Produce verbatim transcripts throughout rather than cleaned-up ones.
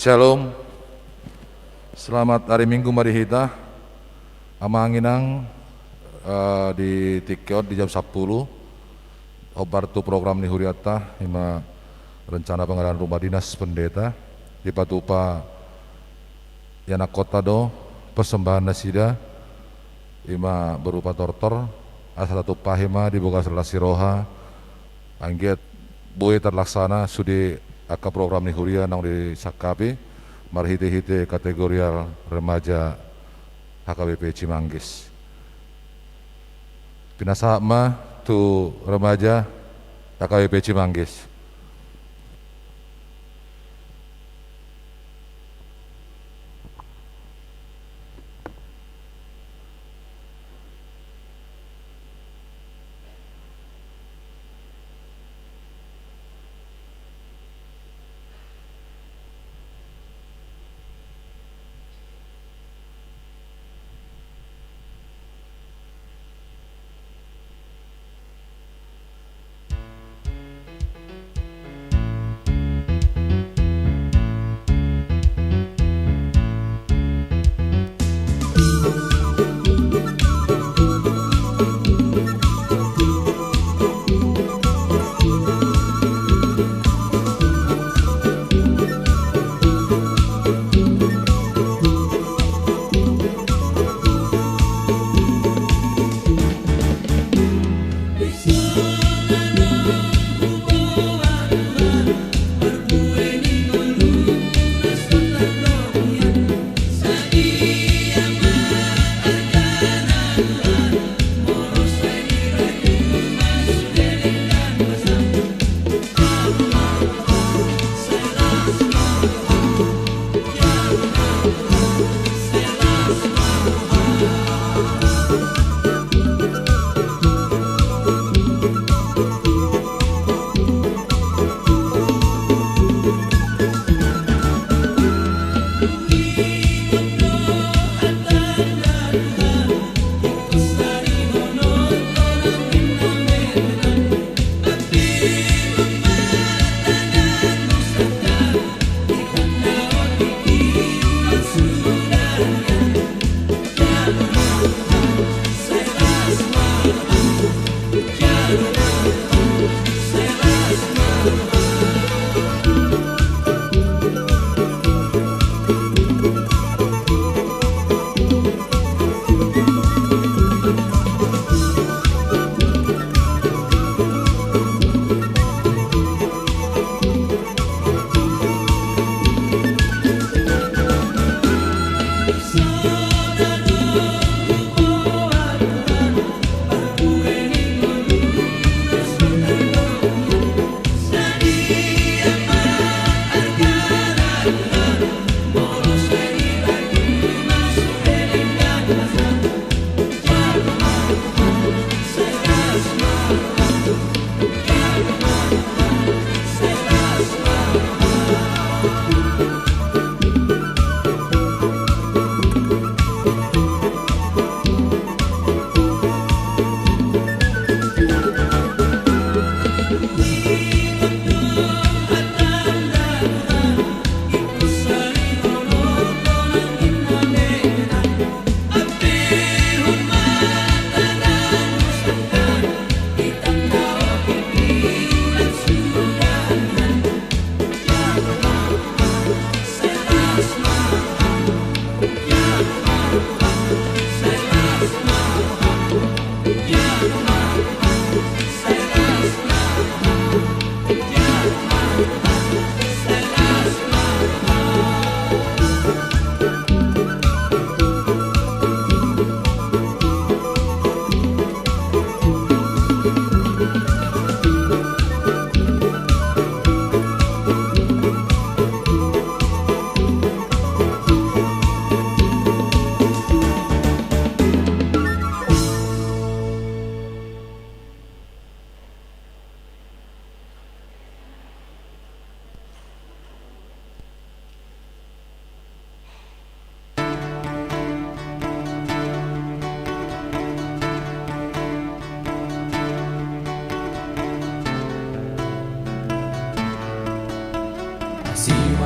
Shalom. Selamat hari Minggu ma di hita. Amang inang, eh, di tingki on di jam sampulu hombar tu program ni hurianta, ima rencana pengadaan rumah dinas pendeta. Dipatupa ianakhonta do persembahan nasida, ima berupa tortor, asa tatumpahi ma di bogas las ni roha, anggiat boi terlaksana sude angka program ni huria naung disangkapi marhite-hite kategorial remaja H K B P Cimanggis. Pinasahat ma tu remaja H K B P Cimanggis.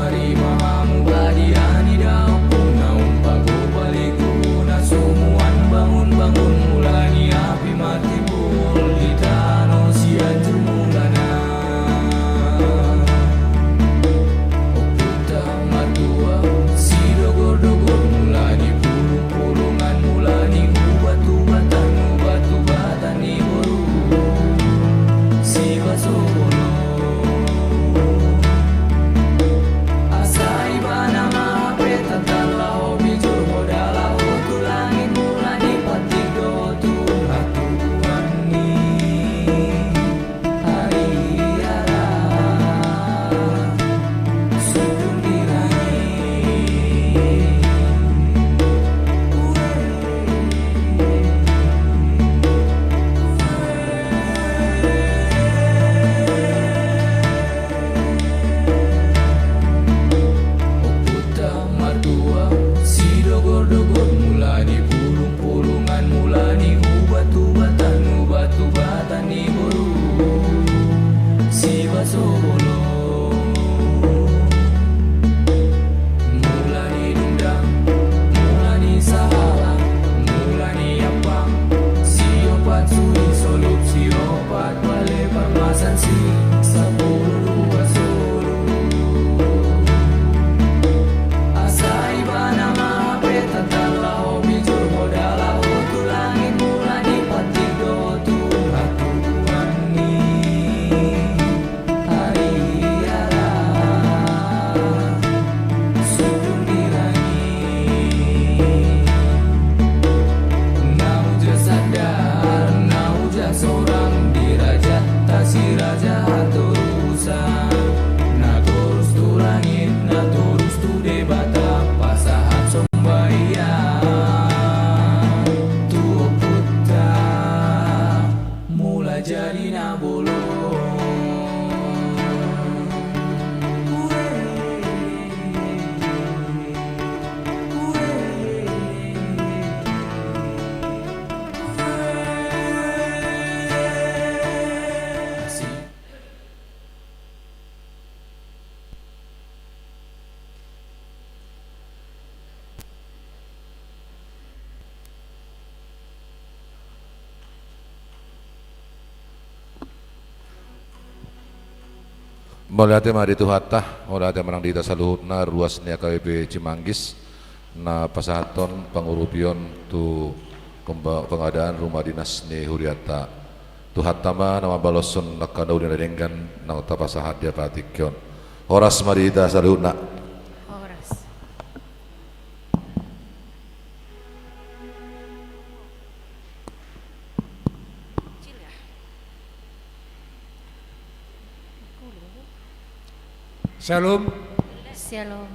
Tarima hamu badia ni daompung na umpagogo lingkungan, na somuan bangun-bangun mula ni api mati pul di tano Sianjur mulana. Ompunta martua Sidogor-dogor mula ni pulung-pulungan, mula ni ubat-ubatan, ubat-ubatan ni boru Sibasolon. Asa ibana ma hape tanda laho bijur, hoda laho tu langit mula ni patik dohot tu hatubuan ni hariara. Sundun di langit. Ompunta martua Sidogor-dogor mula ni pulung-pulungan, mula ni ubat-ubatan, ubat-ubatan ni boru Sibasolon. Mula ni dungdang, mula ni sahala, mula ni ampang, siopat suhi solup, siopat bale parmasan, si sampulu dua solu. Asa ibana ma hape tanda laho bijur, hoda laho tu langit mula ni patik dohot tu hatubuan ni hariara. Sundun di langit. Na uja sandar, na uja sorang di raja, ta si raja hatorusan. Na torus tu langit, na torus tu Debata, pasahat sombahiang tu ompunta. Mula jadi na bolon. Mauliate ma di Tuhanta, mauliate ma nang di hita saluhutna, ruas ni H K B P Cimanggis, na pasahathon pangurupion tu pemba-, pengadaan rumah dinas ni hurianta. Tuhanta ma na mambaloshon angka na uli na denggan na tapasahat di apatingki on. Horas ma di hita saluhutna. Horas. Syalom. Syalom.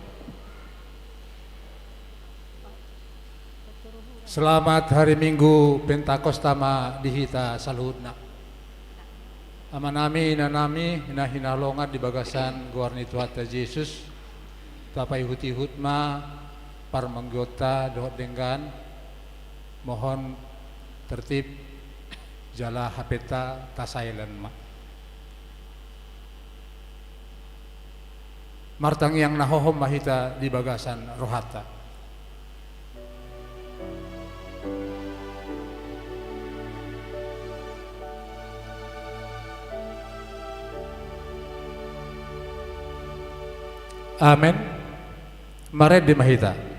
Selamat hari Minggu Pentakosta ma di hita saluhutna. Amanami, inanami, na hinaholongan di bagasan goar ni Tuhanta Jesus, tapaihut-ihut ma parmingguonta dohot denggan, mohon tertib, jala hapenta tasailen ma. Martangiang na hohom ma hita di bagasan rohanta. Amen. Marende ma hita.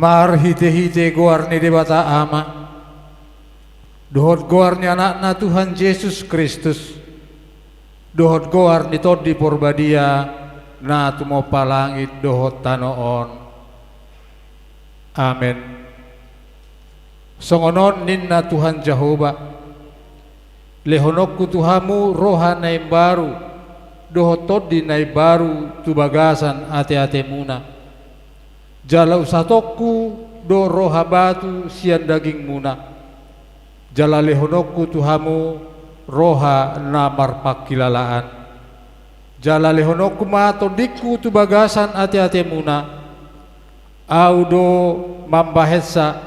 Marhite-hite goar ni Debata Ama, dohot goar ni Anakna Tuhan Jesus Kristus, dohot goar ni Tondi Porbadia, na tumompa langit dohot tano on. Amen. Songon on ninna Tuhan Jahowa: Lehononku tu hamu roha na imbaru, dohot tondi na imbaru tu bagasan ate-atemuna. Jala usatonku do roha batu sian dagingmuna, jala lehononku tu hamu roha na marpangkilalaan. Jala lehononku ma tondingku tu bagasan ate-atemuna. Ahu do mambahensa,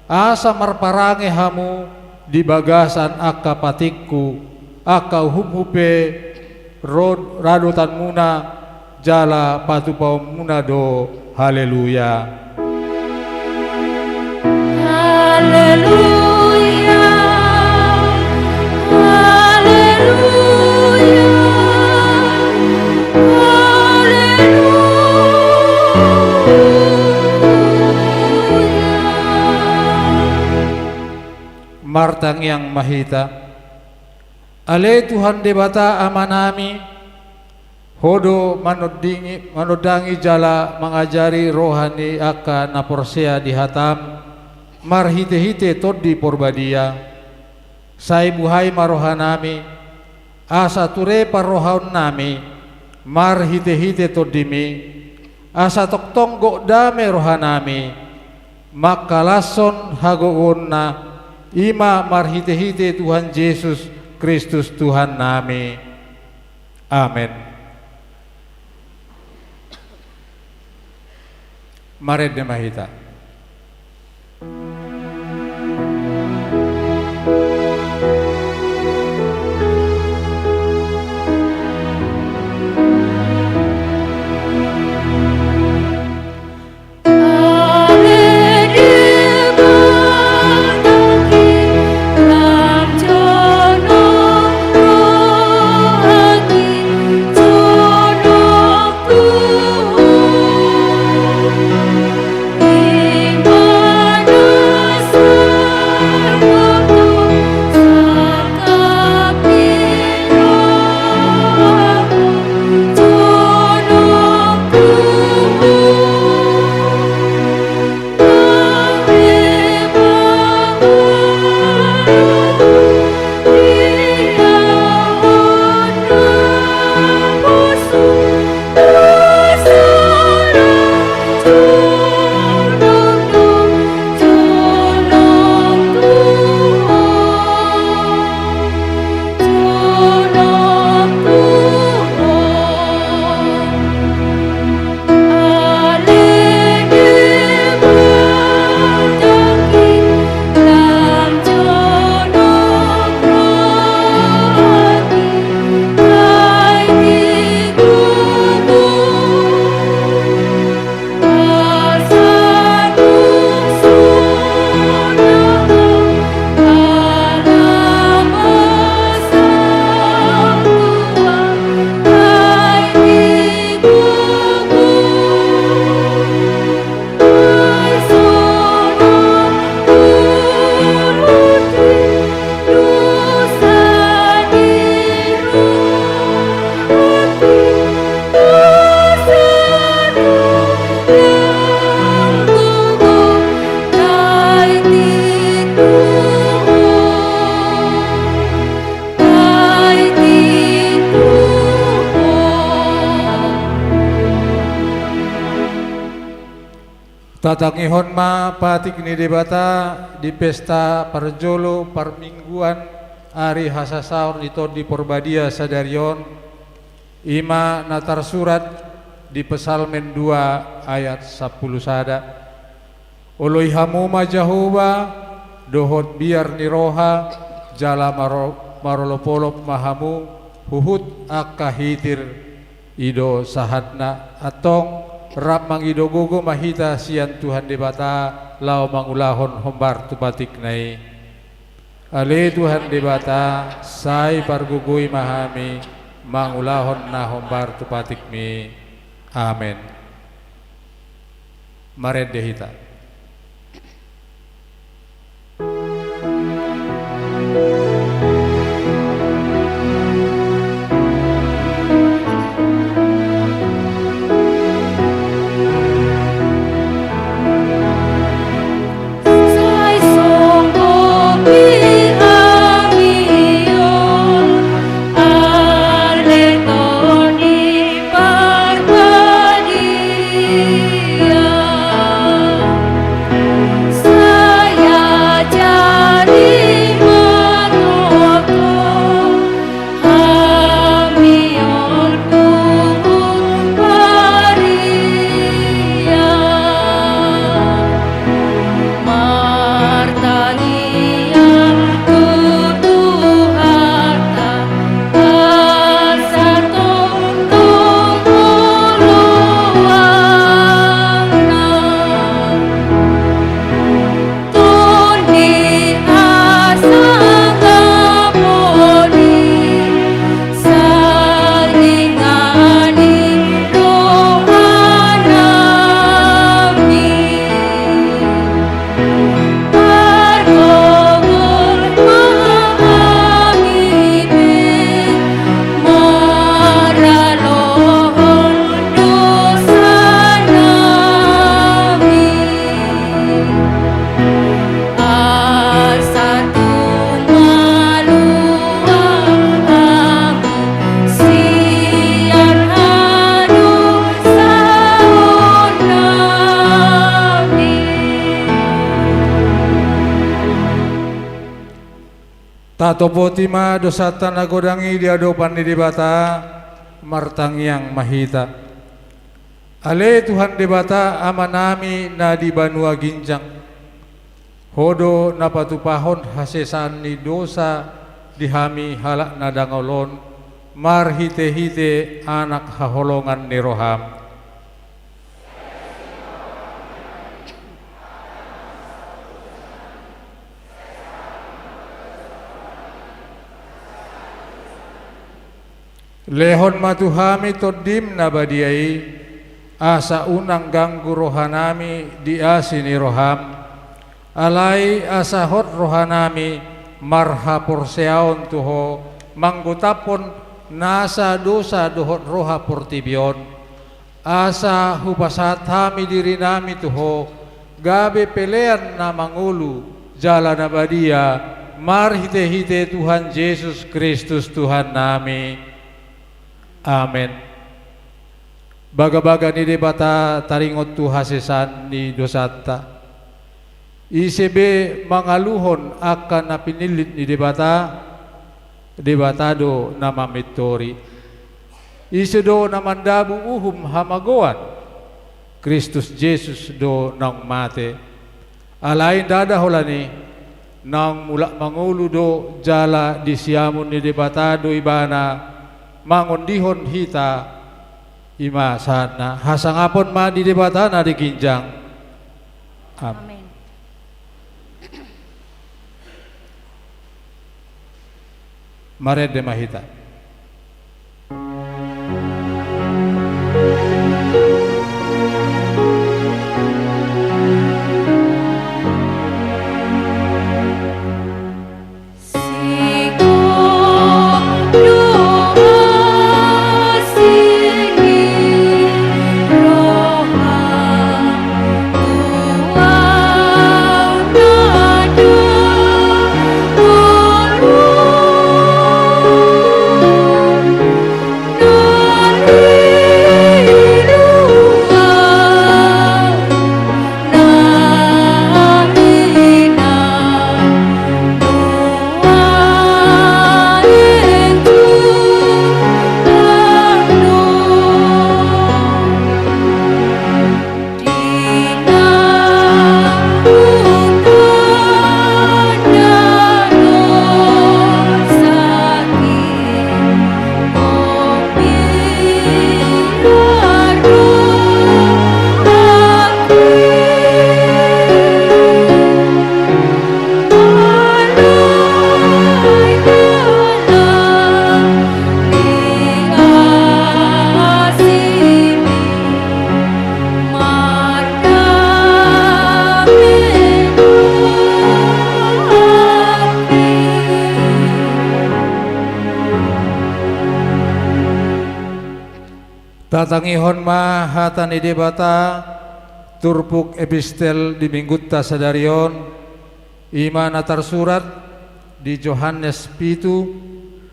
asa marparange hamu di bagasan angka patikku, angka uhumhu pe ro-, radotanmuna, jala patupaonmuna do. Haleluya. Haleluya. Haleluya. Haleluya. Martangiang ma hita. Ale Tuhan Debata Amanami, Ho do manondingi-, manondangi jala mangajari roha ni angka na porsea di hataM marhite-hite Tondi Porbadia. Sai buhai ma rohanami, asa ture parrohaonnami marhite-hite TondiMi, asa tongtong gok dame rohanami, mangkalashon hagogoonna, i ma marhite-hite Tuhan Jesus Kristus Tuhannami. Amen. Marende ma hita. Tatangihon ma patik ni Debata di pesta parjolo parmingguan ari hasasaor ni Tondi Porbadia sadari on, i ma na tarsurat di Psalmen dua ayat sampulu sada. Oloi hamu ma Jahowa dohot biar ni roha, jala maro-, marolop-olop ma hamu huhut angka hitir i do sahatna. Antong rap mangido gogo ma hita sian Tuhan Debata laho mangulahon hombar tu patikna i. Ale Tuhan Debata, sai pargogoi ma hami mangulahon na hombar tu patikMi. Amen. Marende hita. Tatopoti ma dosanta na godang i di adopan ni Debata. Martangiang ma hita. Ale Tuhan Debata, Amanami na di banua ginjang, Ho do na patupahon hasesaan ni dosa di hami halak na dangol on, marhitehite Anak haholongan ni roham. Lehon ma tu hami Tondim na badia i, asa unang ganggu rohanami di asi ni roham, alai asa hot rohanami marhaporseaon tu Ho, manggotaphon nasa dosa dohot roha portibi on, asa hupasahat hami dirinami tu Ho, gabe pelean na mangolu jala na badia, marhitehite Tuhan Jesus Kristus Tuhannami. Amen. Bagabaga ni Debata taringot tu hasesaan ni dosanta. Ise be mangaluhon angka na pinillit ni Debata, Debata do na mamintori. Ise do na mandabu uhum hamagoan? Kristus Jesus do naung mate. Alai ndada holan i, naung mulak mangolu do jala di siamun ni Debata do Ibana mangondihon hita. I ma sahatna, hasangapon ma di Debata na di ginjang. Amen. Amen. Marende ma hita. Tatangihon ma hata ni Debata, turpuk epistel di minggunta sadari on, i ma na tarsurat di Johannes pitu,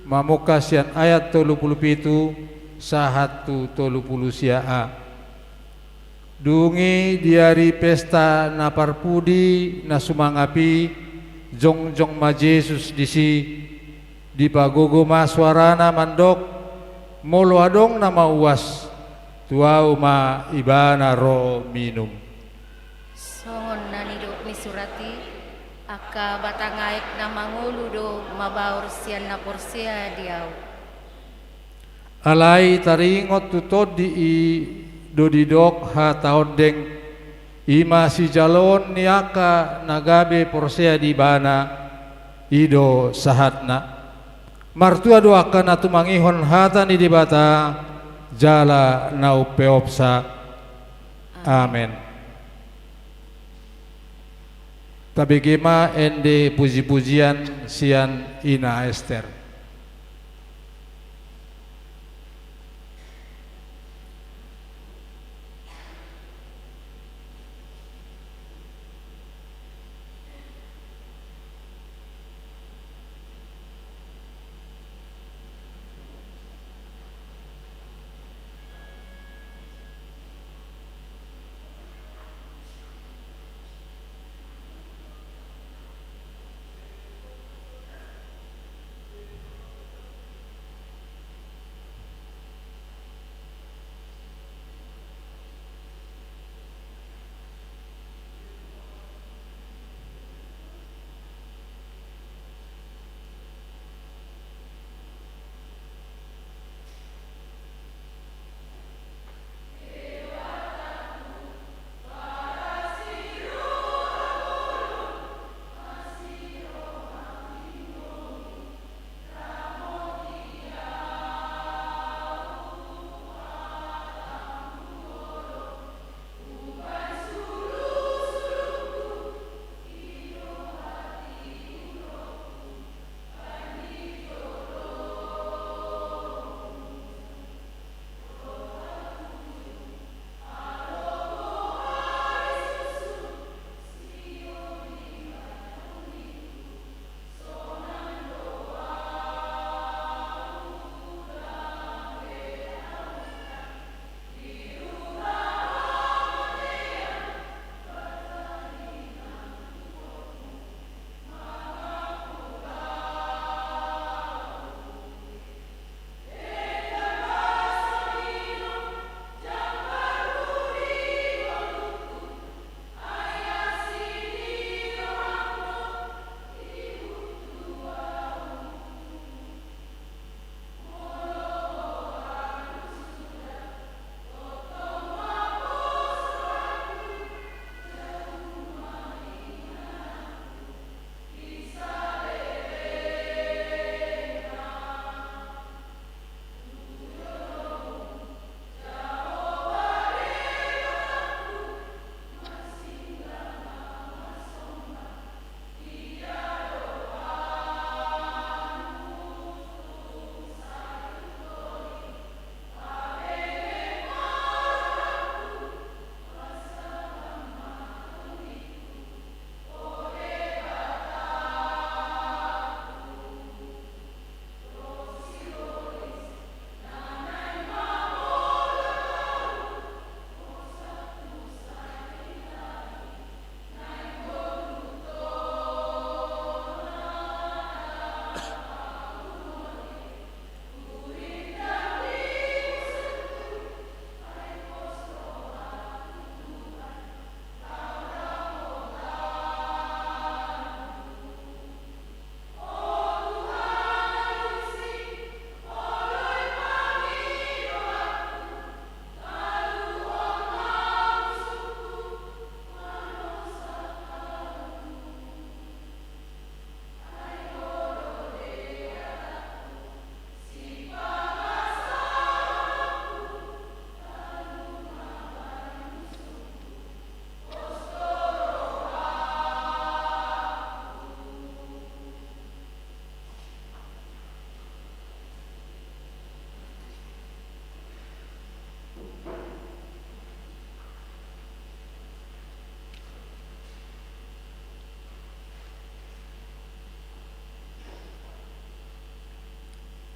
mamungka sian ayat tolu pulu pitu sahat tu tolu pulu sia a. Dung i di ari pesta na parpudi na sumangap i, jongjong ma Jesus disi, dipagogo ma suarana mandok, molo adong na mauas, tu ahu ma ibana ro minum. Songon na nidok ni surat i, angka batang aek na mangolu do mabaor sian na porsea di ahu. Alai taringot tu tondi i do didok hata ondeng, i ma sijaloon ni angka na gabe porsea di ibana, i do sahatna. Martua do angka na tumangihon hata ni Debata, jala na umpeopsa. Amen. Tabege ma ende pujipujian sian Ina Ester.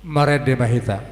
Marende ma hita.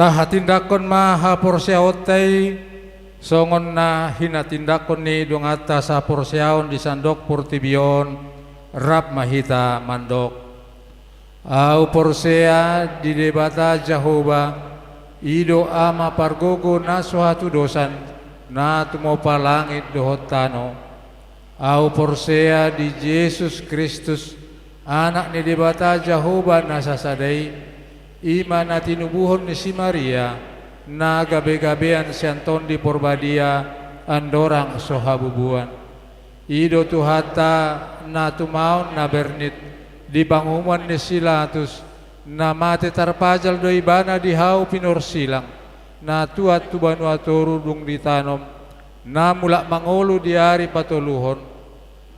Tahatindangkon ma haporseaonta i songon na hinatindangkon ni donganta saporseaon di sandok portibi on. Rap ma hita mandok: Ahu porsea di Debata Jahowa, i do Ama pargogo na so hatudosan, na tumompa langit dohot tano. Ahu porsea di Jesus Kristus, Anak ni Debata Jahowa na sasada i, i ma na tinubuhon ni si Maria, na gabegabean sian Tondi Porbadia, andorang so habubuan. I do Tuhanta, na tumaon na bernit di panguhuman ni si Latus, na mate tarpajal do Ibana di hau pinorsilang, na tuat tu banua toru dung ditanom, na mulak mangolu di ari patoluhon,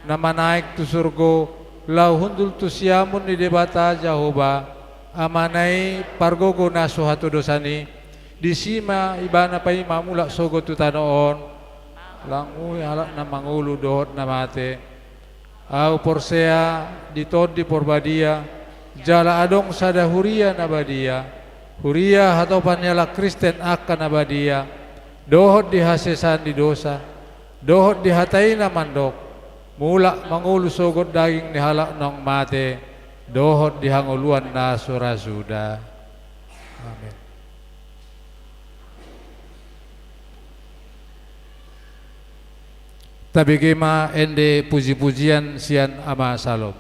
na manaek tu surgo, laho hundul tu siamun ni Debata Jahowa, Amana i pargogo na so hatudosan i, disi ma Ibana paima mulak sogot tu tano on, laho manguhumi halak na mangolu dohot na mate. Ahu porsea di Tondi Porbadia, jala adong sada huria na badia, huria hatopan ni halak Kristen angka na badia, dohot di hasesaan ni dosa, dohot di hata i na mandok: Mulak mangolu sogot daging ni halak naung mate, dohot di hangoluan na so ra suda. Amen. Tabege ma ende pujipujian sian Ama Salom.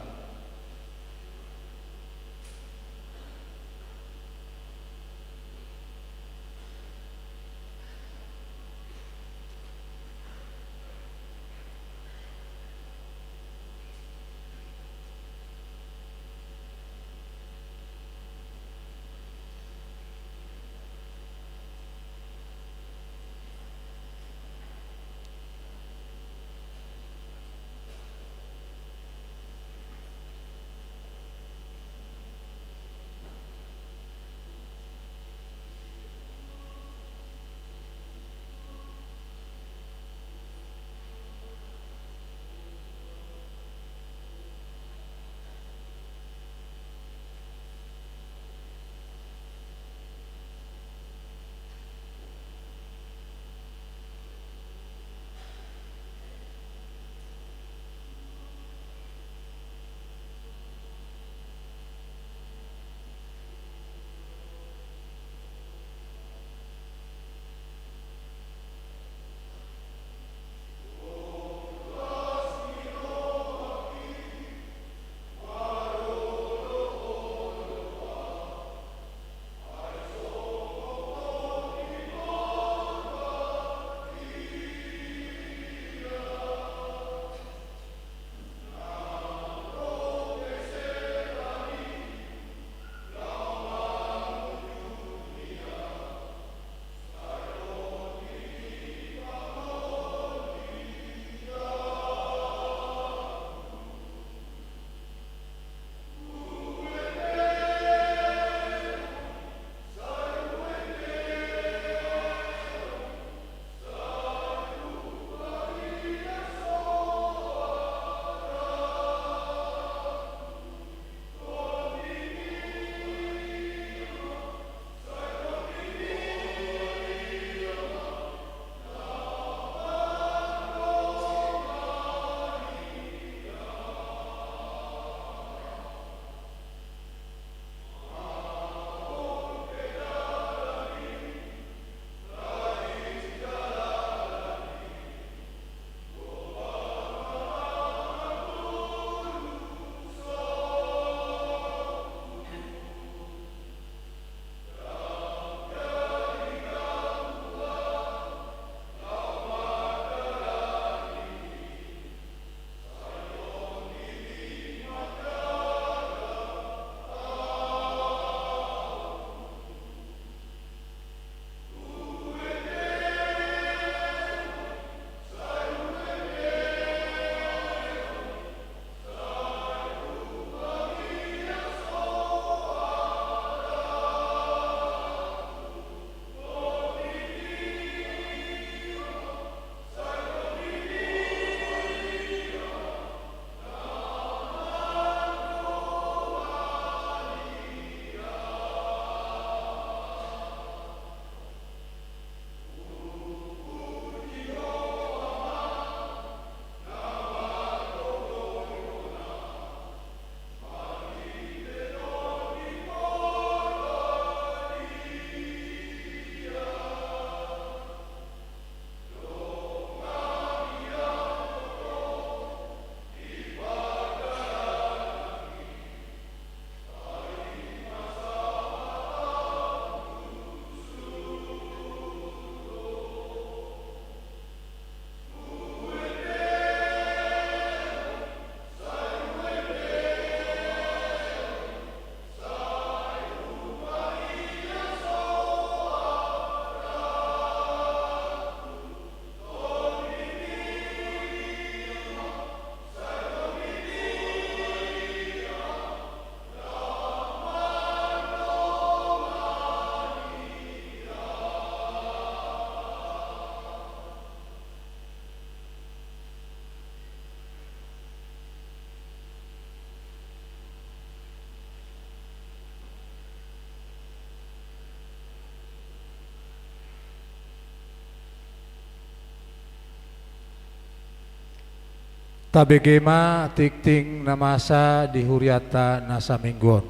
Tabege ma tingting na masa di hurianta na saminggu on.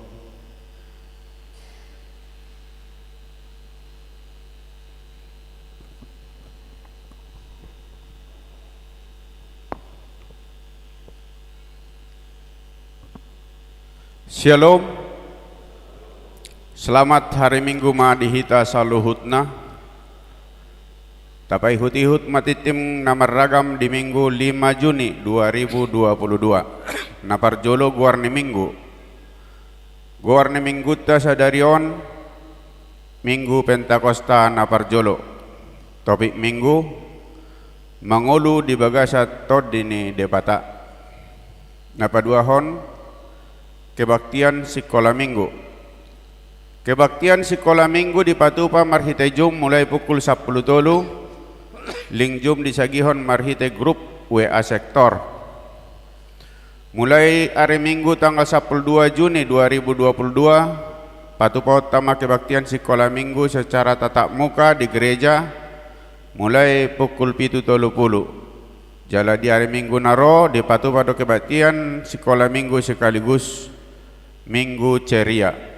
Syalom. Selamat hari Minggu ma di hita saluhutna. Tapaihut-ihut ma tingting na marragam di Minggu lima Juni dua ribu dua puluh dua. Na parjolo goar ni Minggu. Goar ni Minggunta sadari on, Minggu Pentakosta na parjolo. Topik Minggu, mangolu di bagasan Tondi ni Debata. Na paduahon, kebaktian sikola Minggu. Kebaktian sikola Minggu dipatupa marhite Zoom mulai pukul sampulu tolu, link Zoom disagihon marhite grup W A sektor. Mulai ari Minggu tanggal sampulu dua Juni dua ribu dua puluh dua, patupaonta ma kebaktian sikola Minggu secara tatap muka di gereja, mulai pukul pitu tolu pulu. Jala di ari Minggu na ro, dipatupa do kebaktian sikola Minggu sekaligus Minggu ceria.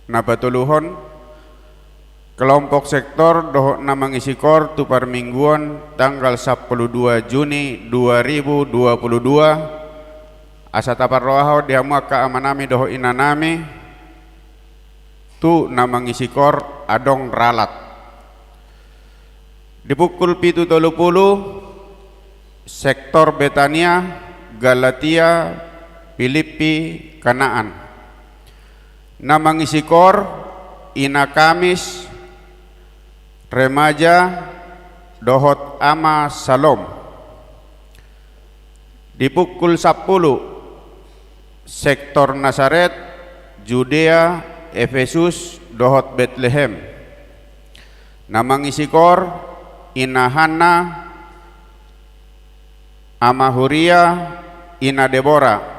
Na patoluhon, kelompok sektor dohot na mangisi koor tu parmingguon tanggal sampulu dua Juni dua ribu dua puluh dua, asa taparrohahon di hamu angka amanami dohot inanami, tu na mangisi koor adong ralat. Di pukul pitu tolu pulu, sektor Betania, Galatia, Pilippi, Kanaan. Na mangisi koor, Ina Kamis, Remaja, dohot Ama Salom. Di pukul sampulu, sektor Nasaret, Judea, Epesus, dohot Betlehem. Na mangisi koor, Ina Hanna, Ama Huria, Ina Debora.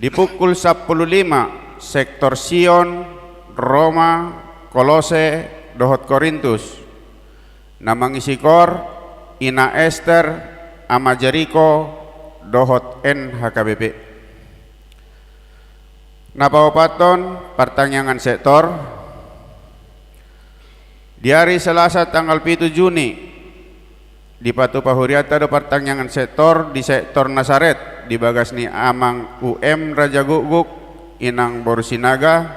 Di pukul sampulu lima, sektor Sion, Roma, Kolose, dohot Korintus. Na mangisi koor, Ina Ester, Ama Jeriko, dohot N H K B P. Na paopathon, partangiangan sektor. Di ari Selasa tanggal pitu Juni, dipatupa hurianta do partangiangan sektor di sektor Nasaret, di bagas ni Amang U M Raja Gukguk, Inang boru Sinaga,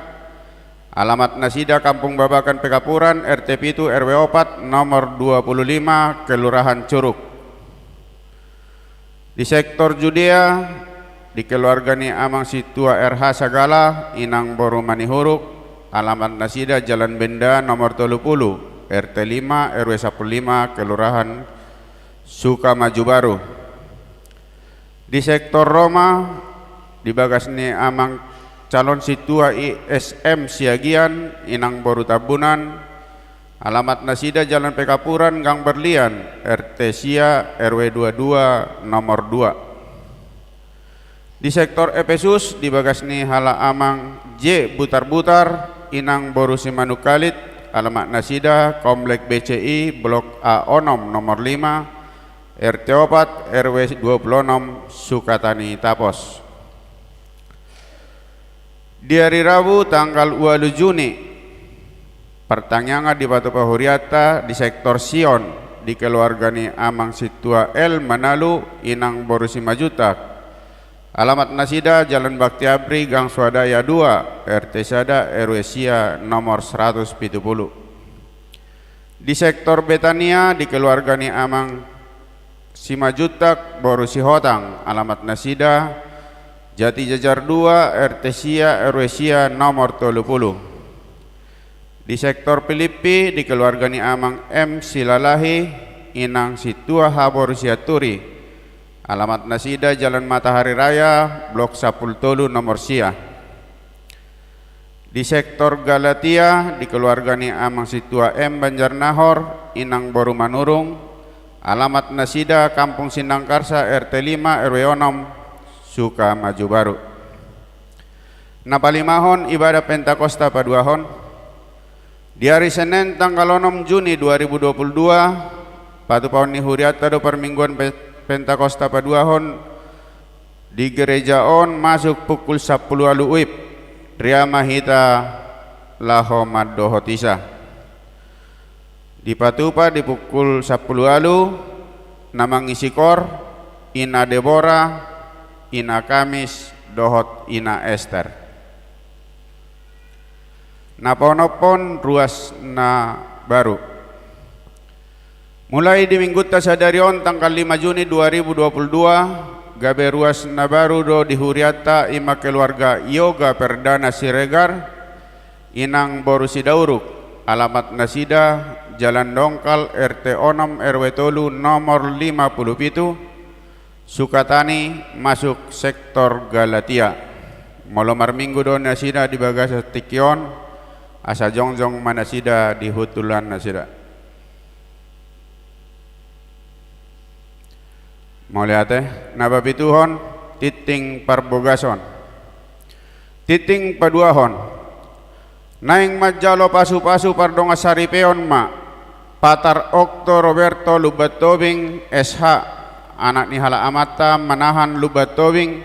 alamat nasida Kampung Babakan Pekapuran, R T pitu, R W opat, nomor dua puluh lima, Kelurahan Curug. Di sektor Judea, di keluarga ni Amang Sintua R H Sagala, Inang boru Manihuruk, alamat nasida Jalan Benda nomor tolu pulu, R T lima, R W sampulu lima, Kelurahan Sukamaju Baru. Di sektor Roma, di bagas ni Amang Calon Sintua I S M Siagian, Inang boru Tambunan, alamat nasida Jalan Pekapuran, Gang Berlian, R T sia, R W dua dua, nomor dua. Di sektor Epesus, di bagas ni hala Amang J Butarbutar, Inang boru Simanungkalit, alamat nasida Komplek B C I, Blok A onom, nomor lima, R T opat, R W dua pulu onom, Sukatani Tapos. Di ari Rabu tanggal ualu Juni, partangiangan dipatupa hurianta di sektor Sion, di keluarga ni Amang Sintua L Manalu, Inang boru Simanjuntak. Alamat nasida Jalan Bakti Abri, Gang Swadaya dua, R T sada, R W sia, nomor seratus pitu pulu. Di sektor Betania, di keluarga ni Amang Simanjuntak boru Sihotang, alamat nasida Jatijajar dua, R T sia, R W sia, nomor tolu pulu. Di sektor Pilippi, di keluarga ni Amang M Silalahi, Inang Sintua H boru Sianturi, alamat nasida Jalan Matahari Raya, Blok sampulu tolu, nomor sia. Di sektor Galatia, di keluarga ni Amang Sintua M Banjarnahor, Inang boru Manurung, alamat nasida Kampung Sindangkarsa, R T lima, R W onom, Sukamaju Baru. Na palimahon, ibadah Pentakosta paduahon. Di ari Senen tanggal onom Juni dua ribu dua puluh dua, patupaon ni hurianta do parmingguan pe-, Pentakosta paduahon di gereja on masuk pukul sampulu ualu WIB. Ria ma hita laho mandohot isa. Dipatupa di pukul sampulu ualu, na mangisi koor, Ina Debora, Ina Kamis, dohot Ina Ester. Na paonomhon, ruas na baru. Mulai di minggunta sadari on, tanggal lima Juni dua ribu dua puluh dua, gabe ruas na baru do di hurianta, i ma keluarga Yoga Perdana Siregar, inang boru Sidauruk, alamat nasida Jalan Dongkal, R T onom, R W tolu, nomor lima puluh pitu, Sukatani, masuk sektor Galatia. Molo marminggu do nasida di bagasan tingki on, asa jongjong ma nasida di huntulan nasida. Mauliate. Na papituhon, tingting parbogason. Tingting paduahon. Naeng manjalo pasupasu pardongansaripeon ma Patar Okto Roberto Lumban Tobing, S H, anak ni halak amanta Manahan Lumban Tobing,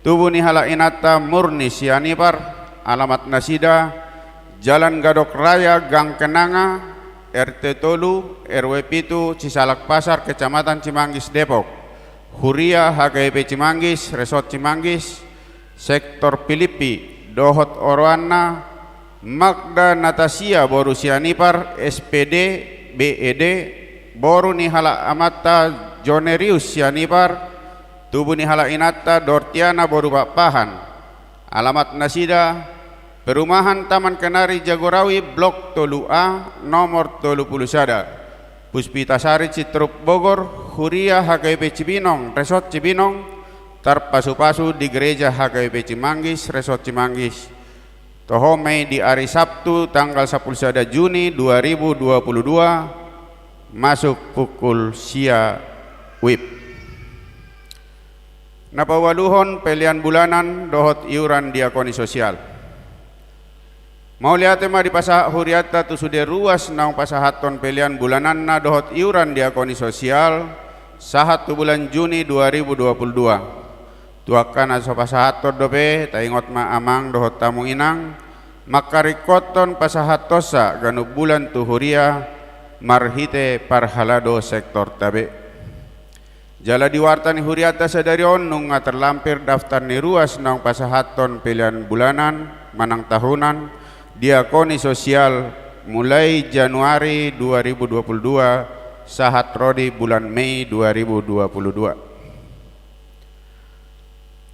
tubu ni halak inanta Murni Sianipar, alamat nasida Jalan Gadok Raya, Gang Kenanga, R T tolu, R W pitu, Cisalak Pasar, Kecamatan Cimanggis, Depok. Huria H K I P Cimanggis, Resort Cimanggis, Sektor Pilippi, dohot oroanna Magda Natasia boru Sianipar, S P D, B E D, boru ni halak amanta Jonerius Sianipar, tubu ni halak inanta Dortiana boru Pakpahan. Alamat nasida, Perumahan Taman Kenari Jagorawi, Blok tolu A, nomor tolu pulu sada. Puspita Sari Citruk Bogor, Huria H K I P Cibinong, Resort Cibinong, tarpasupasu di Gereja H K I P Cimanggis, Resort Cimanggis. Toho ma i di ari Sabtu, tanggal sampulu sada Juni dua ribu dua puluh dua, masuk pukul sia WIB. Na paualuhon, pelean bulanan dohot iuran diakoni sosial. Mauliate ma dipasahat hurianta tu sude ruas naung pasahathon pelean bulananna dohot iuran diakoni sosial, sahat tu bulan Juni dua ribu dua puluh dua. Tu angka na so pasahathon dope, taingot ma amang dohot hamu inang, mangkaringkothon pasahathonsa ganup bulan tu huria, marhite parhalado sektorta be. Jala di warta ni hurianta sadari on nunga terlampir daftar ni ruas naung pasahathon pelean bulanan manang tahunan diakoni sosial mulai Januari dua ribu dua puluh dua sahat ro di bulan Mei dua ribu dua puluh dua.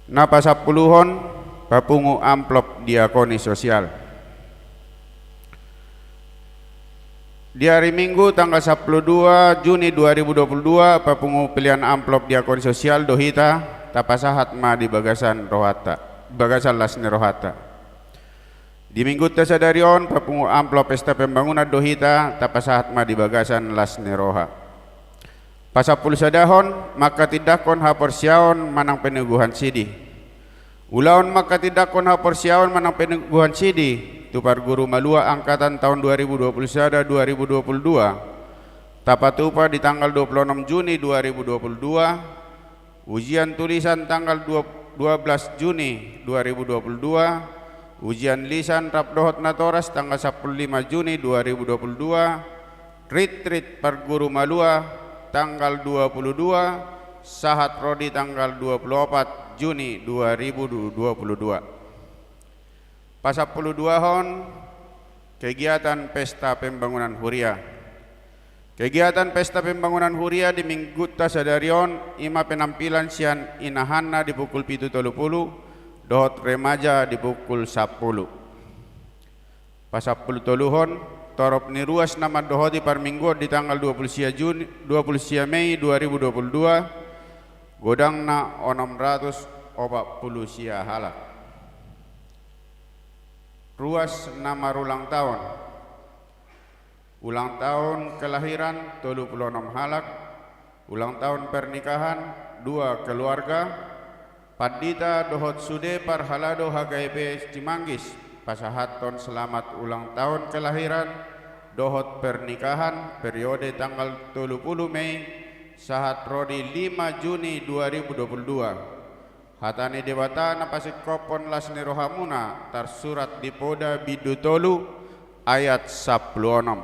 Na pasampuluhon, papungu amplop diakoni sosial. Di ari Minggu tanggal sampulu dua Juni dua ribu dua puluh dua, papungu pelean amplop diakoni sosial do hita, tapasahat ma di bagasan rohanta, bagasan las ni rohanta. Di minggunta sadari on, papungu amplop pesta pembangunan do hita, tapasahat ma di bagasan las ni roha. Pasampulu sadahon, mangkatindangkon haporseaon manang peneguhan sidi. Ulaon mangkatindangkon haporseaon manang peneguhan sidi tu parguru malua angkatan taon dua ribu dua puluh sada dua ribu dua puluh dua, tapatupa di tanggal dua puluh onom Juni dua ribu dua puluh dua, ujian tulisan tanggal dua, dua belas Juni dua ribu dua puluh dua, ujian lisan rap dohot natoras tanggal sampulu lima Juni dua ribu dua puluh dua, ritrit parguru malua tanggal dua puluh dua sahat ro di tanggal dua puluh opat Juni dua ribu dua puluh dua. Pasampulu duahon, kegiatan pesta pembangunan huria. Kegiatan pesta pembangunan huria di minggunta sadari on, i ma penampilan sian inahanna di pukul pitu tolu pulu, dohot remaja di pukul sampulu. Pasampulu toluhon, torop ni ruas na mandohoti parmingguon di tanggal dua puluh sia Juni, dua puluh sia Mei dua ribu dua puluh dua, godangna onom ratus opat pulu sia halak. Ruas na marulang taon. Ulang tahun kelahiran, tolu pulu onom halak. Ulang tahun pernikahan, dua keluarga. Pandita dohot sude parhalado H K I P Cimanggis, pasahathon selamat ulang tahun kelahiran dohot pernikahan periode tanggal tolu pulu Mei Sahat ro di lima Juni dua ribu dua puluh dua. Hata ni Debata na pasingkophon las ni rohamuna tarsurat di Poda bindu tolu ayat sampulu onom.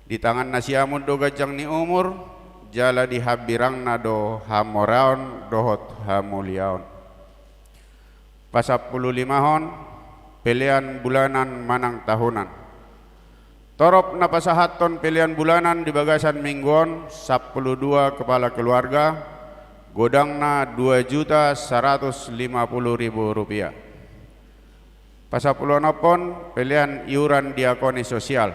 Di tangan na siamun do ganjang ni umur, jala di hambirangna do hamoraon dohot hamuliaon. Pasampulu limahon, pelean bulanan manang tahunan. Torop na pasahathon pelean bulanan di bagasan minggu on, sampulu dua kepala keluarga, godangna dua juta saratus lima puluh ribu rupiah. Pasampulu onomhon, pelean iuran diakoni sosial.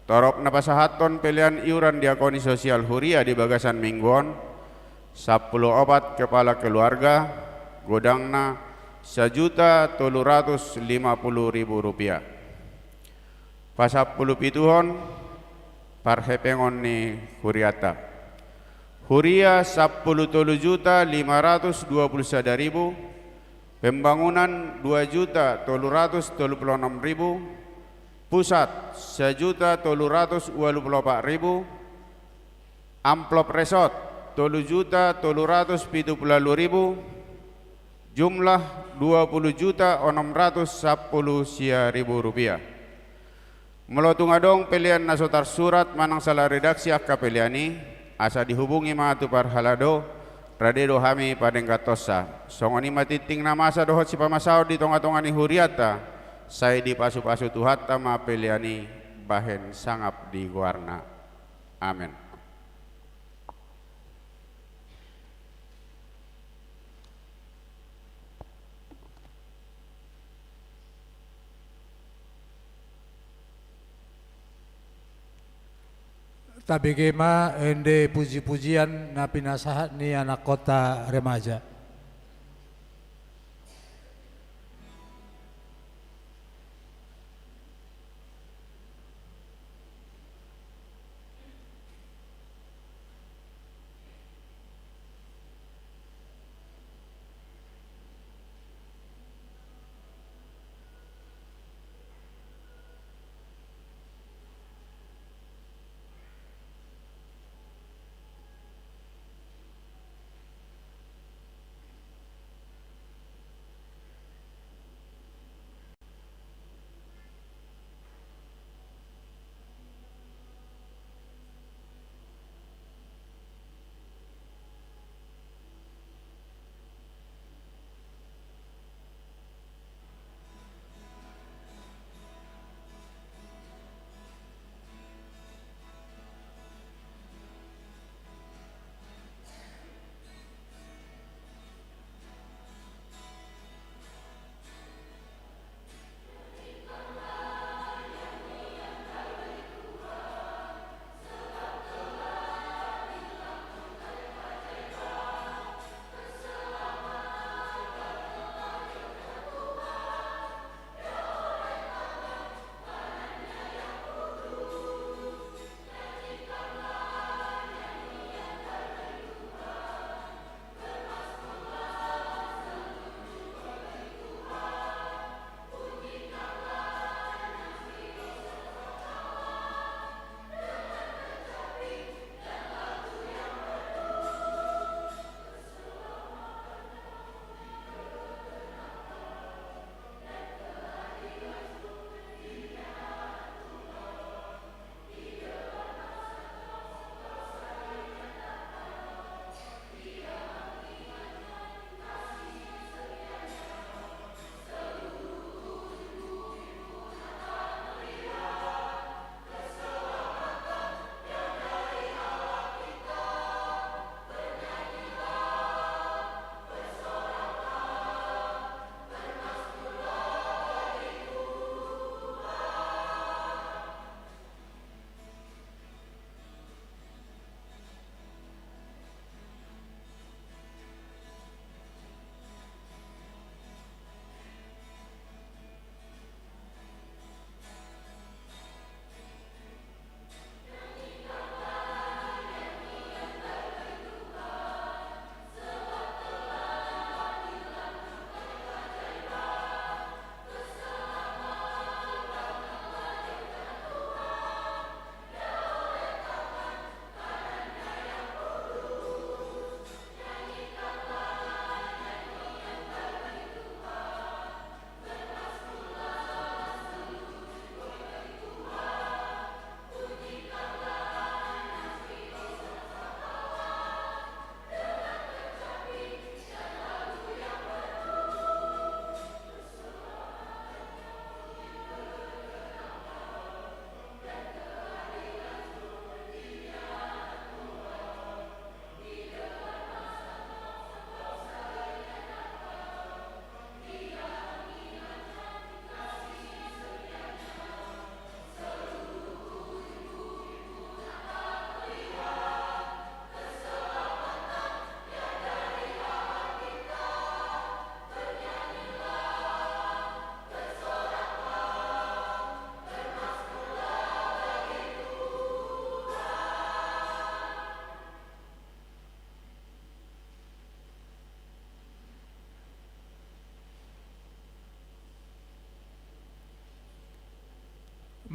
Torop na pasahathon pelean iuran diakoni sosial huria di bagasan minggu on, sampulu opat kepala keluarga, godangna sajuta tolu ratus lima puluh ribu rupiah. Pasampulu pituhon, parhepengon ni hurianta. Huria sampulu tolu juta lima ratus dua puluh sada ribu, pembangunan dua juta tolu ratus tolu puluh onom ribu, pusat sajuta tolu ratus ualu puluh opat ribu, amplop resort tolu juta tolu ratus pitu puluh ualu ribu, jumlah dua puluh juta onom ratus sampulu sia ribu rupiah. Molo tung adong pelean na so tarsurat manang sala redaksi angka pelean i, asa dihubungi ma tu parhalado, rade do hami padengganhonsa. Songon i ma tingting na masa dohot sipamasaon di tonga-tonga ni hurianta, sai dipasupasu Tuhanta ma pelean i bahen sangap di goarna. Amen. Tabege ma ende puji-pujian na pinasahat ni anakhonta remaja.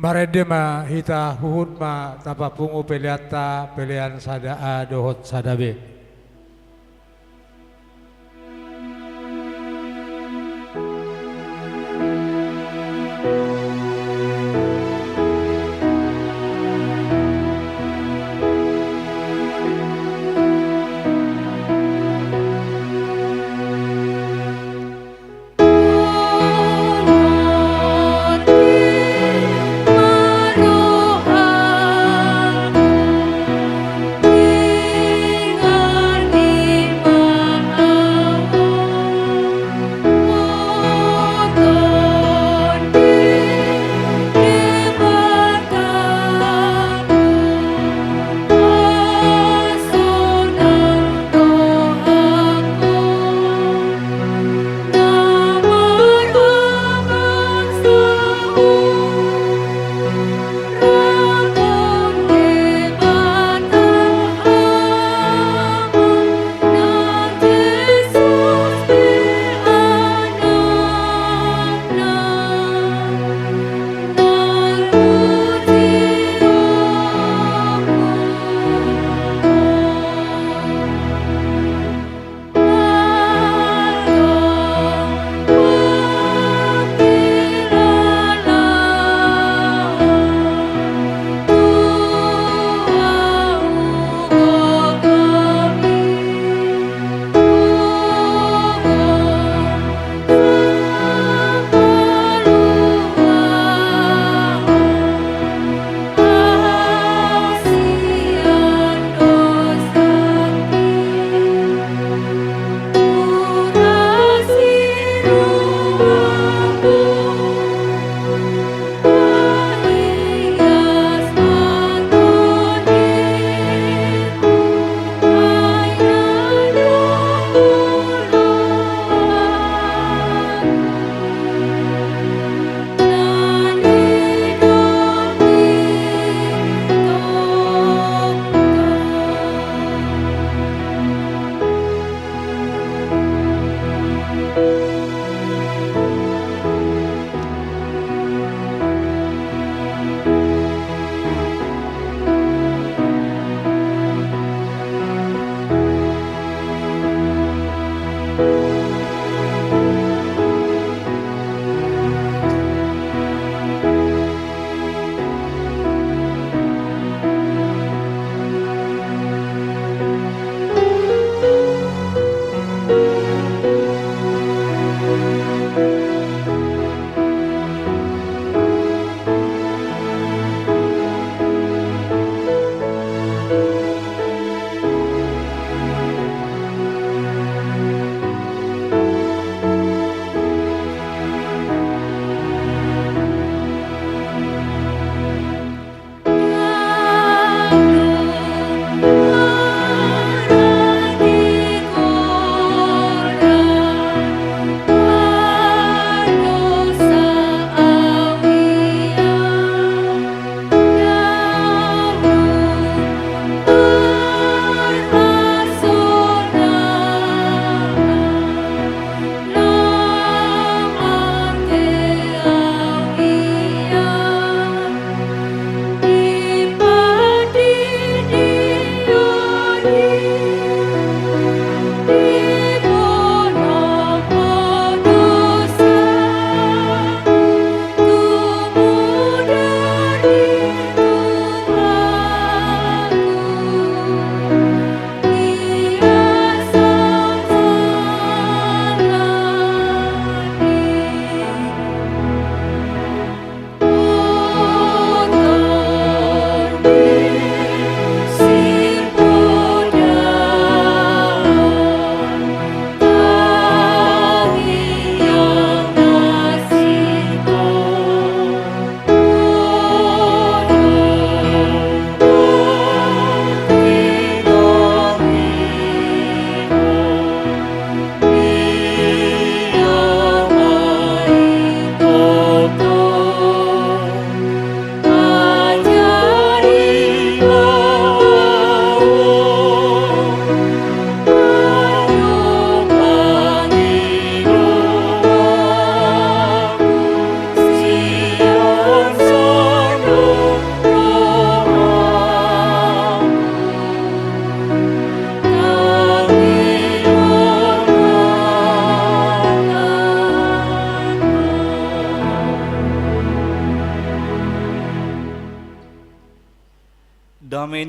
Marende ma hita, huhut ma tapapungu peleanta, pelean sada A dohot sada B.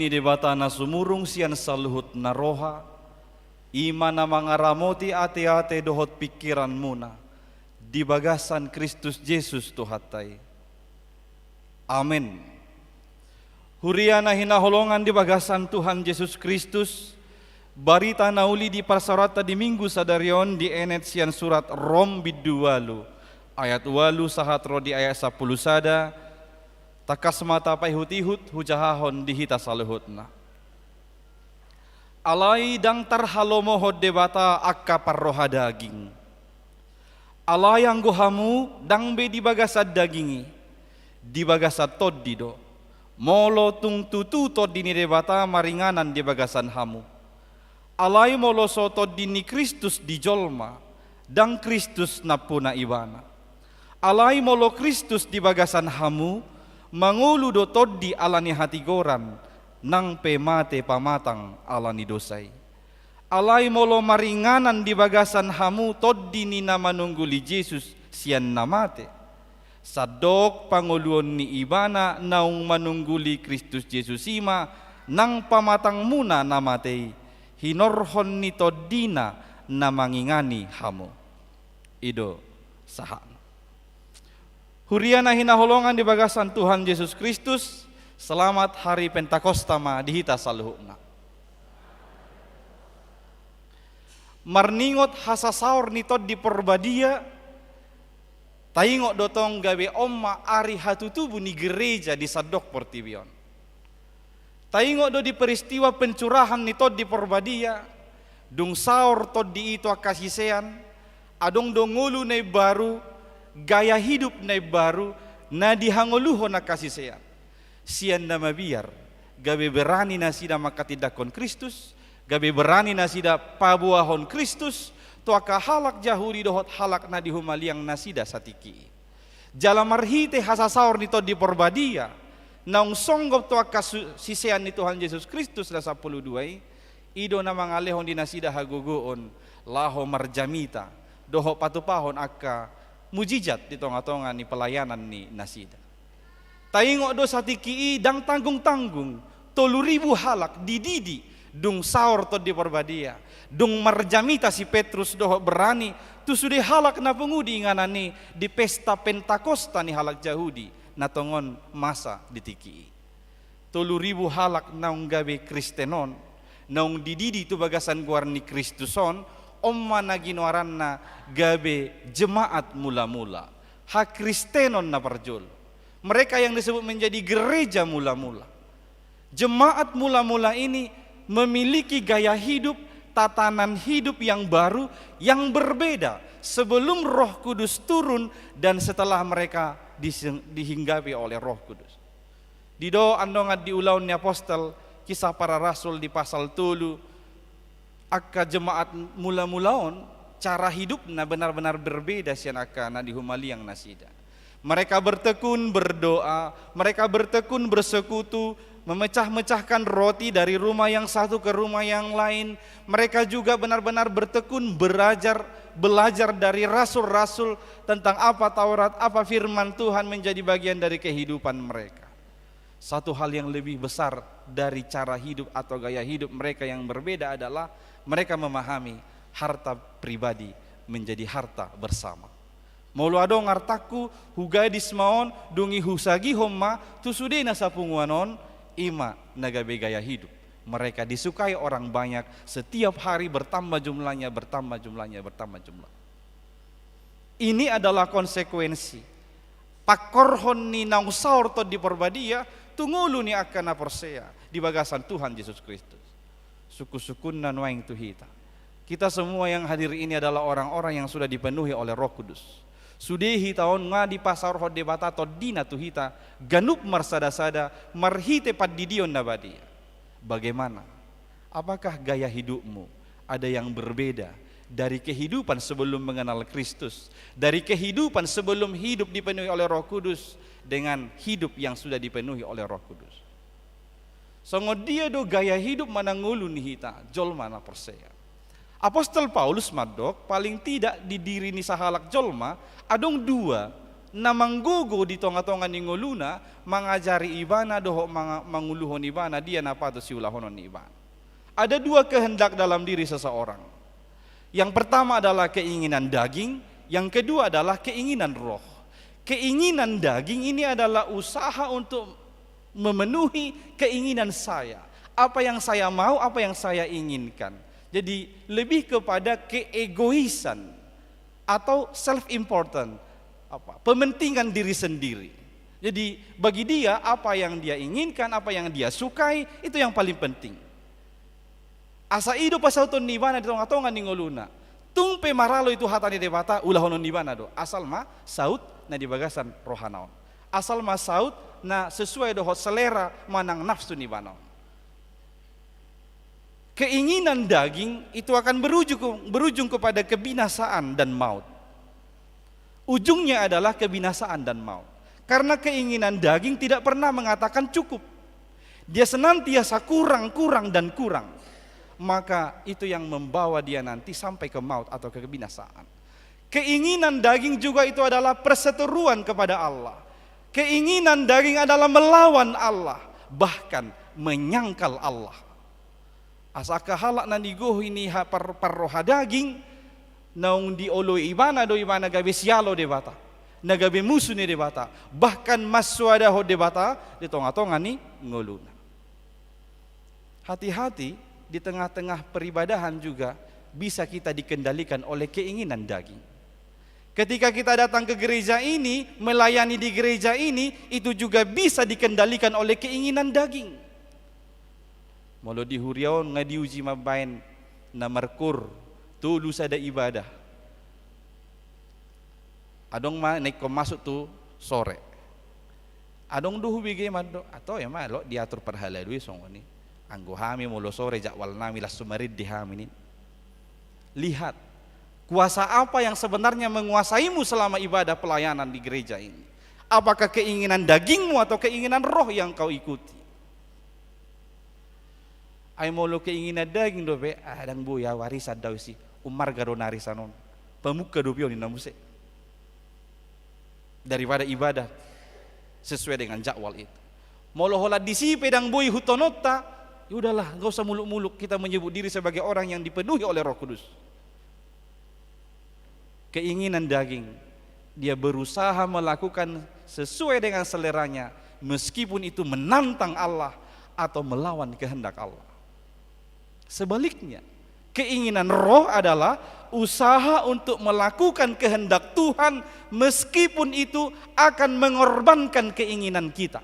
Debata na sumurung sian saluhut na roha, i ma na mangaramoti ateate dohot pingkiranmuna di bagasan Kristus Jesus Tuhanta i. Amen. Huria na hinaholongan di bagasan Tuhan Jesus Kristus, barita na uli diparsaoranta di Minggu sadari on dienet sian surat Rom bindu ualu, ayat ualu sahat ro di ayat sampulu sada, tangkas ma tapaihutihut hujahahon di hita saluhutna. Alai ndang tarhalomohon Debata angka parroha daging. Alai anggo hamu ndang be di bagasan daging i, di bagasan Tondi do. Molo tung tutu Tondi ni Debata maringanan di bagasan hamu. Alai molo so Tondi ni Kristus di jolma, ndang Kristus nampuna ibana. Alai molo Kristus di bagasan hamu, mangolu do Tondi ala ni hatigoran, nang pe mate pamatang ala ni dosa i. Alai molo maringanan di bagasan hamu Tondi ni na manungguli Jesus sian na mate, sandok pangoluon ni ibana naung manungguli Kristus Jesus i ma nang pamatangmuna na mate i, hinorhon ni Tondina na mangingani hamu. I do sahatna. Huria na hinaholongan di bagasan Tuhan Jesus Kristus, selamat hari Pentakosta ma di hita saluhutna. Marningot hasasaor ni Tondi Porbadia, taingot do tong gabe on ma ari hatutubu ni gereja di sandok portibi on. Taingot do di peristiwa pencurahan ni Tondi Porbadia, dung saor Tondi i tu angka sisean, adong do ngolu na imbaru, gaya hidup na imbaru, na dihangoluhon angka sisean. Sian na mabiar, gabe berani nasida manghatindanghon Kristus, gabe berani nasida paboahon Kristus, tu angka halak Jahudi dohot halak na dihumaliang nasida satingki i. Jala marhite hasasaor ni Tondi Porbadia, naung songgop tu angka su-, sisean ni Tuhan Jesus Kristus na sampulu dua i, i do na mangalehon di nasida hagogoon, laho marjamita, dohot patupahon angka mujizat di tongatonga ni pelayanan ni nasida. Taingot do satingki i ndang tanggungtanggung, tolu ribu halak dididi, dung saor Tondi Porbadia, dung marjamita si Petrus dohot berani, tu sude halak na pungu di inganan i di pesta Pentakosta ni halak Jahudi, na tongon masa di tingki i. Tolu ribu halak naung gabe Kristen on, naung dididi tu bagasan goar ni Kristus on, on ma na ginoaranna gabe jemaat mulamula, hakristenon na parjolo. Mereka yang disebut menjadi gereja mula-mula. Jemaat mula-mula ini memiliki gaya hidup, tatanan hidup yang baru, yang berbeda sebelum Roh Kudus turun dan setelah mereka dising-, dihinggapi oleh Roh Kudus. Didok andongan di Ulaon ni Apostel, Kisah Para Rasul di pasal tolu, angka jemaat mula-mula on, cara hidupna benar-benar berbeda sian angka na dihumaliang nasida. Mereka bertekun berdoa, mereka bertekun bersekutu, memecah-mecahkan roti dari rumah yang satu ke rumah yang lain. Mereka juga benar-benar bertekun berajar, belajar dari rasul-rasul tentang apa Taurat, apa firman Tuhan menjadi bagian dari kehidupan mereka. Satu hal yang lebih besar dari cara hidup atau gaya hidup mereka yang berbeda adalah mereka memahami harta pribadi menjadi harta bersama. Molo adong artangku, hugadis ma on, dung i husagihon ma tu sude na sapunguan on, i ma na gabe gaya hidup. Mereka disukai orang banyak, setiap hari bertambah jumlahnya, bertambah jumlahnya, bertambah jumlah. Ini adalah konsekuensi pangkorhon ni naung saor Tondi Porbadia tu ngolu ni angka na porsea di bagasan Tuhan Jesus Kristus. Sungkun-sungkunna nuaeng tu hita. Kita semua yang hadir ini adalah orang-orang yang sudah dipenuhi oleh Roh Kudus. Sude hita on nga dipasaorhon Debata Tondina tu hita, ganup marsada-sada, marhite pandidion na badia. Bagaimana? Apakah gaya hidupmu ada yang berbeda dari kehidupan sebelum mengenal Kristus, dari kehidupan sebelum hidup dipenuhi oleh Roh Kudus dengan hidup yang sudah dipenuhi oleh Roh Kudus? Songon dia do gaya hidup manang ngolu ni hita jolma na porsea? Apostel Paulus mandok, paling tidak di diri ni sahalak jolma, adong dua na manggogo di tonga-tonga ni ngoluna, mangajari ibana dohot manga-, manguluhon ibana dia na patut siulahonon ni ibana. Ada dua kehendak dalam diri seseorang. Yang pertama adalah keinginan daging, yang kedua adalah keinginan roh. Keinginan daging ini adalah usaha untuk memenuhi keinginan saya. Apa yang saya mau, apa yang saya inginkan. Jadi, lebih kepada keegoisan atau self important, apa, pementingan diri sendiri. Jadi, bagi dia, apa yang dia inginkan, apa yang dia sukai, itu yang paling penting. Asa i do pasauton ni ibana di tonga-tonga ni ngoluna. Tung pe maralo i tu hata ni Debata, ulahonon ni ibana do. Asal ma saut na di bagasan rohana on. Asal ma saut na sesuai dohot selera manang nafsu ni ibana on. Keinginan daging itu akan berujung, berujung kepada kebinasaan dan maut. Ujungnya adalah kebinasaan dan maut. Karena keinginan daging tidak pernah mengatakan cukup. Dia senantiasa kurang, kurang, dan kurang. Maka itu yang membawa dia nanti sampai ke maut atau ke kebinasaan. Keinginan daging juga itu adalah perseteruan kepada Allah. Keinginan daging adalah melawan Allah, bahkan menyangkal Allah. Asa angka halak na nigohi ni ha-, par-, parroha daging, naung dioloi ibana do ibana gabe sialo Debata, na gabe musu ni Debata, bahkan mansoadahon Debata di tonga-tonga ni ngoluna. Hati-hati, di tengah-tengah peribadahan juga bisa kita dikendalikan oleh keinginan daging. Ketika kita datang ke gereja ini, melayani di gereja ini, itu juga bisa dikendalikan oleh keinginan daging. Molo di huria on nga diuji mambaen na markur tolu sada ibadah. Adong ma na ingkon masuk tu sore. Adong do hubege mandok, atau ya ma lo diatur parhalado i songon i. Anggo hami molo sore jadwal nami las sumarende hami nin. Lihat, kuasa apa yang sebenarnya menguasaimu selama ibadah pelayanan di gereja ini? Apakah keinginan dagingmu atau keinginan roh yang kau ikuti? Ai molo keinginan daging dope, ah, ndang boi au arisan do au disi, ummarga do na arisan on. Pamungka dope on ninna muse. Daripada ibadah sesuai dengan jadwal itu. Molo holan disi pe ndang boi ihuthononta, ya udahlah, nggak usah muluk-muluk kita menyebut diri sebagai orang yang dipenuhi oleh Roh Kudus. Keinginan daging, dia berusaha melakukan sesuai dengan seleranya, meskipun itu menantang Allah atau melawan kehendak Allah. Sebaliknya, keinginan roh adalah usaha untuk melakukan kehendak Tuhan, meskipun itu akan mengorbankan keinginan kita.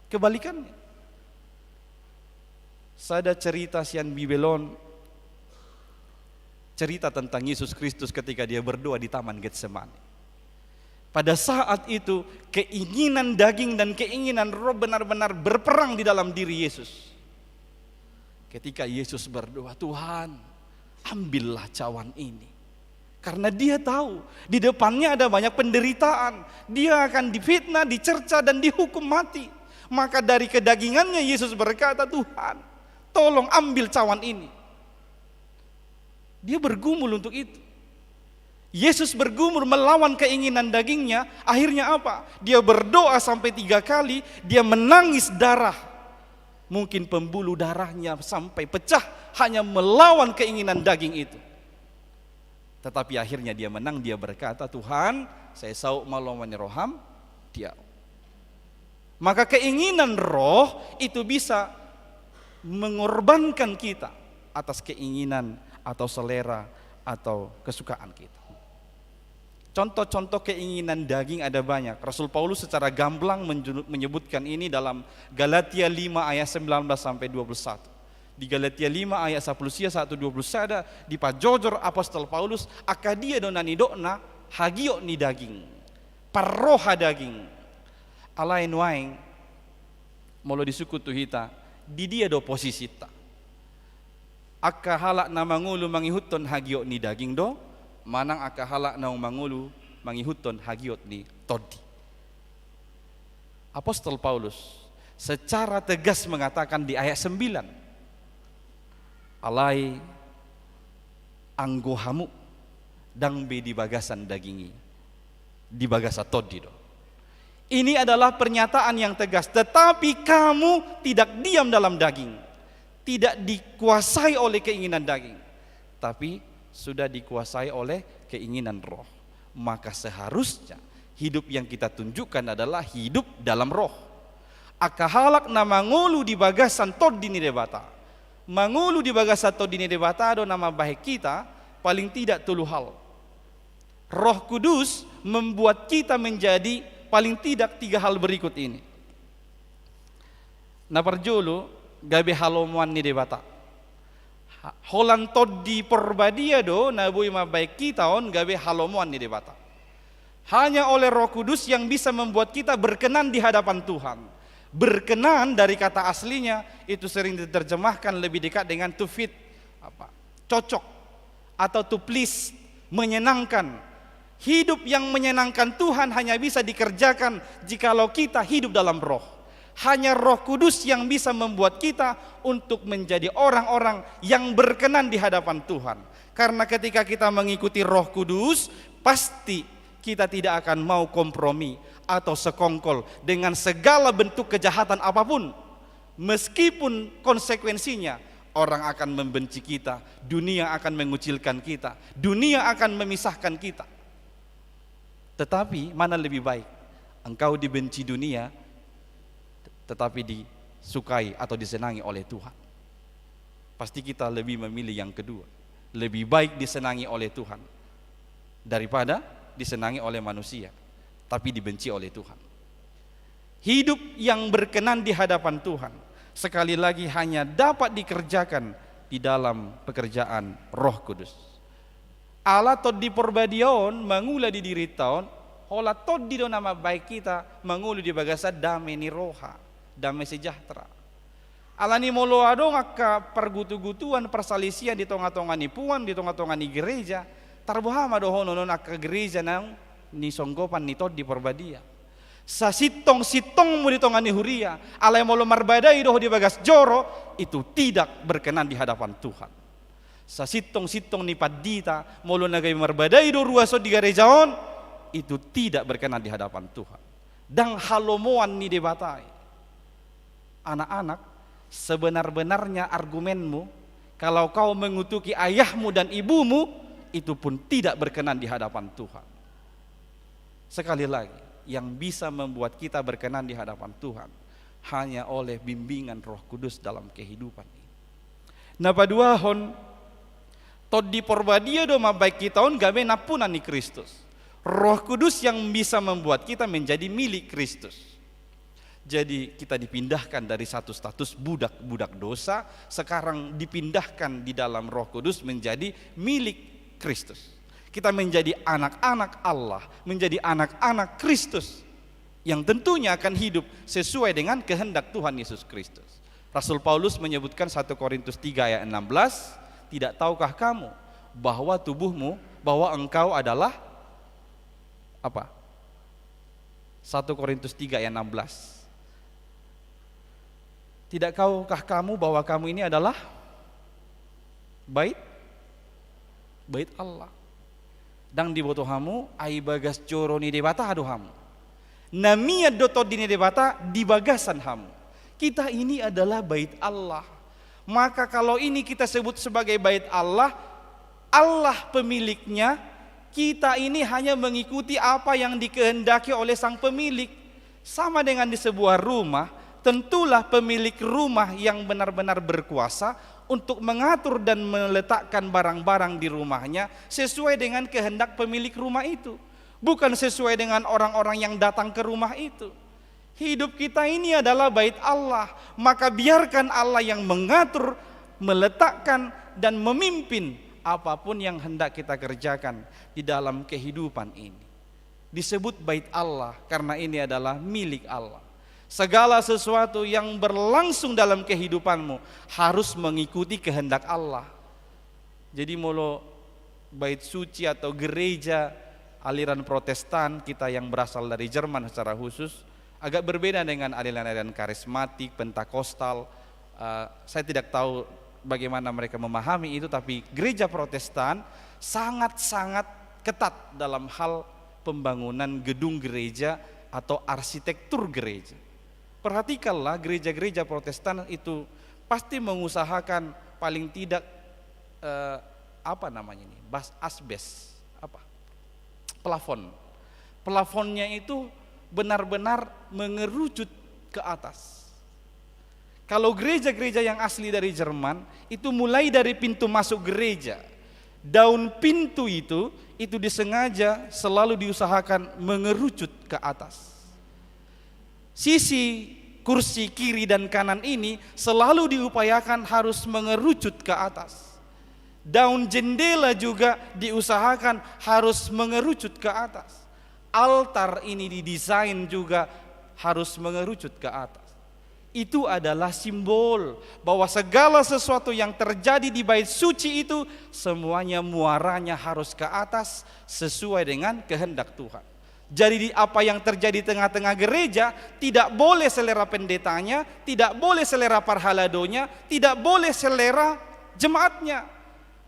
Kebalikannya. Sada cerita sian Bibel on, cerita tentang Yesus Kristus ketika dia berdoa di Taman Getsemani. Pada saat itu, keinginan daging dan keinginan roh benar-benar berperang di dalam diri Yesus. Ketika Yesus berdoa, "Tuhan, ambillah cawan ini." Karena dia tahu, di depannya ada banyak penderitaan. Dia akan difitnah, dicerca, dan dihukum mati. Maka dari kedagingannya Yesus berkata, "Tuhan, tolong ambil cawan ini." Dia bergumul untuk itu. Yesus bergumul melawan keinginan dagingnya, akhirnya apa? Dia berdoa sampai tiga kali, dia menangis darah. Mungkin pembuluh darahnya sampai pecah hanya melawan keinginan daging itu. Tetapi akhirnya dia menang, dia berkata, "Tuhan, sai saut ma lomo ni roham di au." Maka keinginan roh itu bisa mengorbankan kita atas keinginan atau selera atau kesukaan kita. Contoh-contoh keinginan daging ada banyak. Rasul Paulus secara gamblang menjulu-, menyebutkan ini dalam Galatia lima ayat sembilan belas sampai dua puluh satu. Di Galatia lima ayat sapuluh sia sahat tu dua puluh sada, dipajojor apostel Paulus, angka dia do na nidokna hagiot ni daging, parroha daging. Alai nuaeng, molo disungkun tu hita, di dia do posisinta? Angka halak na mangolu mangihuthon hagiot ni daging do, manang angka halak naung mangolu mangihuthon hagiot ni tondi? Apostel Paulus secara tegas mengatakan di ayat sembilan, "Alai anggo hamu, ndang be di bagasan daging i, Di bagasan Tondi do. Ini adalah pernyataan yang tegas, tetapi kamu tidak diam dalam daging, tidak dikuasai oleh keinginan daging, tapi sudah dikuasai oleh keinginan roh. Maka seharusnya hidup yang kita tunjukkan adalah hidup dalam roh. Angka halak na mangolu di bagasan Tondi ni Debata, mangolu di bagasan Tondi ni Debata do na mambahen hita paling tidak tolu hal. Roh Kudus membuat kita menjadi paling tidak tiga hal berikut ini. Na parjolo, gabe halomoan ni Debata. Ha-, holan Tondi Porbadia do na boi mambahen hita on gabe halomoan ni Debata. Hanya oleh Roh Kudus yang bisa membuat kita berkenan di hadapan Tuhan. Berkenan dari kata aslinya itu sering diterjemahkan lebih dekat dengan to fit, apa, cocok, atau to please, menyenangkan. Hidup yang menyenangkan Tuhan hanya bisa dikerjakan jikalau kita hidup dalam Roh. Hanya Roh Kudus yang bisa membuat kita untuk menjadi orang-orang yang berkenan di hadapan Tuhan. Karena ketika kita mengikuti Roh Kudus, pasti kita tidak akan mau kompromi atau sekongkol dengan segala bentuk kejahatan apapun. Meskipun konsekuensinya orang akan membenci kita, dunia akan mengucilkan kita, dunia akan memisahkan kita. Tetapi mana lebih baik? Engkau dibenci dunia, tetapi disukai atau disenangi oleh Tuhan. Pasti kita lebih memilih yang kedua. Lebih baik disenangi oleh Tuhan daripada disenangi oleh manusia, tapi dibenci oleh Tuhan. Hidup yang berkenan di hadapan Tuhan, sekali lagi, hanya dapat dikerjakan di dalam pekerjaan Roh Kudus. Ala Tondi Porbadia on mangula di dirinta on, holan Tondi do na mambahen hita mangolu di bagasan dame ni roha, dame sejahtera. Alani molo adong angka pargutugutuan, parsalisian di tongatonga ni puan, di tongatonga ni gereja, tarboha ma dohonon on angka gereja naung nisonggopan ni Tondi Porbadia. Sasintongsintongonmu di tonga ni huria, alai molo marbadai do ho di bagas joro, itu tidak berkenan di hadapan Tuhan. Sasintongsintongon ni pandita, molo na gabe marbadai do ruas on di gareja on, itu tidak berkenan di hadapan Tuhan. Ndang halomoan ni Debata i. Anak-anak, sebenar-benarnya argumenmu, kalau kau mengutuki ayahmu dan ibumu, itu pun tidak berkenan di hadapan Tuhan. Sekali lagi, yang bisa membuat kita berkenan di hadapan Tuhan hanya oleh bimbingan Roh Kudus dalam kehidupan ini. Na paduahon, Tondi Porbadia do mambahen hita on gabe nampunan ni Kristus. Roh Kudus yang bisa membuat kita menjadi milik Kristus. Jadi, kita dipindahkan dari satu status budak, budak dosa, sekarang dipindahkan di dalam Roh Kudus menjadi milik Kristus. Kita menjadi anak-anak Allah, menjadi anak-anak Kristus yang tentunya akan hidup sesuai dengan kehendak Tuhan Yesus Kristus. Rasul Paulus menyebutkan satu Korintus tiga ayat enam belas, "Tidak tahukah kamu bahwa tubuhmu, bahwa engkau adalah," apa? Satu Korintus tiga ayat enam belas. "Tidak tahukah kamu bahwa kamu ini adalah bait, bait Allah? Ndang diboto hamu, ai bagas joro ni Debata do hamu. Na mian do Tondi ni Debata di bagasan hamu." Kita ini adalah bait Allah. Maka kalau ini kita sebut sebagai bait Allah, Allah pemiliknya, kita ini hanya mengikuti apa yang dikehendaki oleh sang pemilik. Sama dengan di sebuah rumah, tentulah pemilik rumah yang benar-benar berkuasa untuk mengatur dan meletakkan barang-barang di rumahnya sesuai dengan kehendak pemilik rumah itu, bukan sesuai dengan orang-orang yang datang ke rumah itu. Hidup kita ini adalah bait Allah, maka biarkan Allah yang mengatur, meletakkan, dan memimpin apapun yang hendak kita kerjakan di dalam kehidupan ini. Disebut bait Allah karena ini adalah milik Allah. Segala sesuatu yang berlangsung dalam kehidupanmu harus mengikuti kehendak Allah. Jadi, molo bait suci atau gereja aliran Protestan, kita yang berasal dari Jerman secara khusus, agak berbeda dengan aliran-aliran karismatik, Pentakosta. Eh, saya tidak tahu bagaimana mereka memahami itu, tapi gereja Protestan sangat-sangat ketat dalam hal pembangunan gedung gereja atau arsitektur gereja. Perhatikanlah, gereja-gereja Protestan itu pasti mengusahakan paling tidak, eh, apa namanya ini, bas asbes, apa, plafon. Plafonnya itu benar-benar mengerucut ke atas. Kalau gereja-gereja yang asli dari Jerman, itu mulai dari pintu masuk gereja. Daun pintu itu, itu disengaja selalu diusahakan mengerucut ke atas. Sisi kursi kiri dan kanan ini selalu diupayakan harus mengerucut ke atas. Daun jendela juga diusahakan harus mengerucut ke atas. Altar ini didesain juga harus mengerucut ke atas. Itu adalah simbol bahwa segala sesuatu yang terjadi di bait suci itu, semuanya muaranya harus ke atas sesuai dengan kehendak Tuhan. Jadi, di apa yang terjadi di tengah-tengah gereja, tidak boleh selera pendetanya, tidak boleh selera parhaladonya, tidak boleh selera jemaatnya.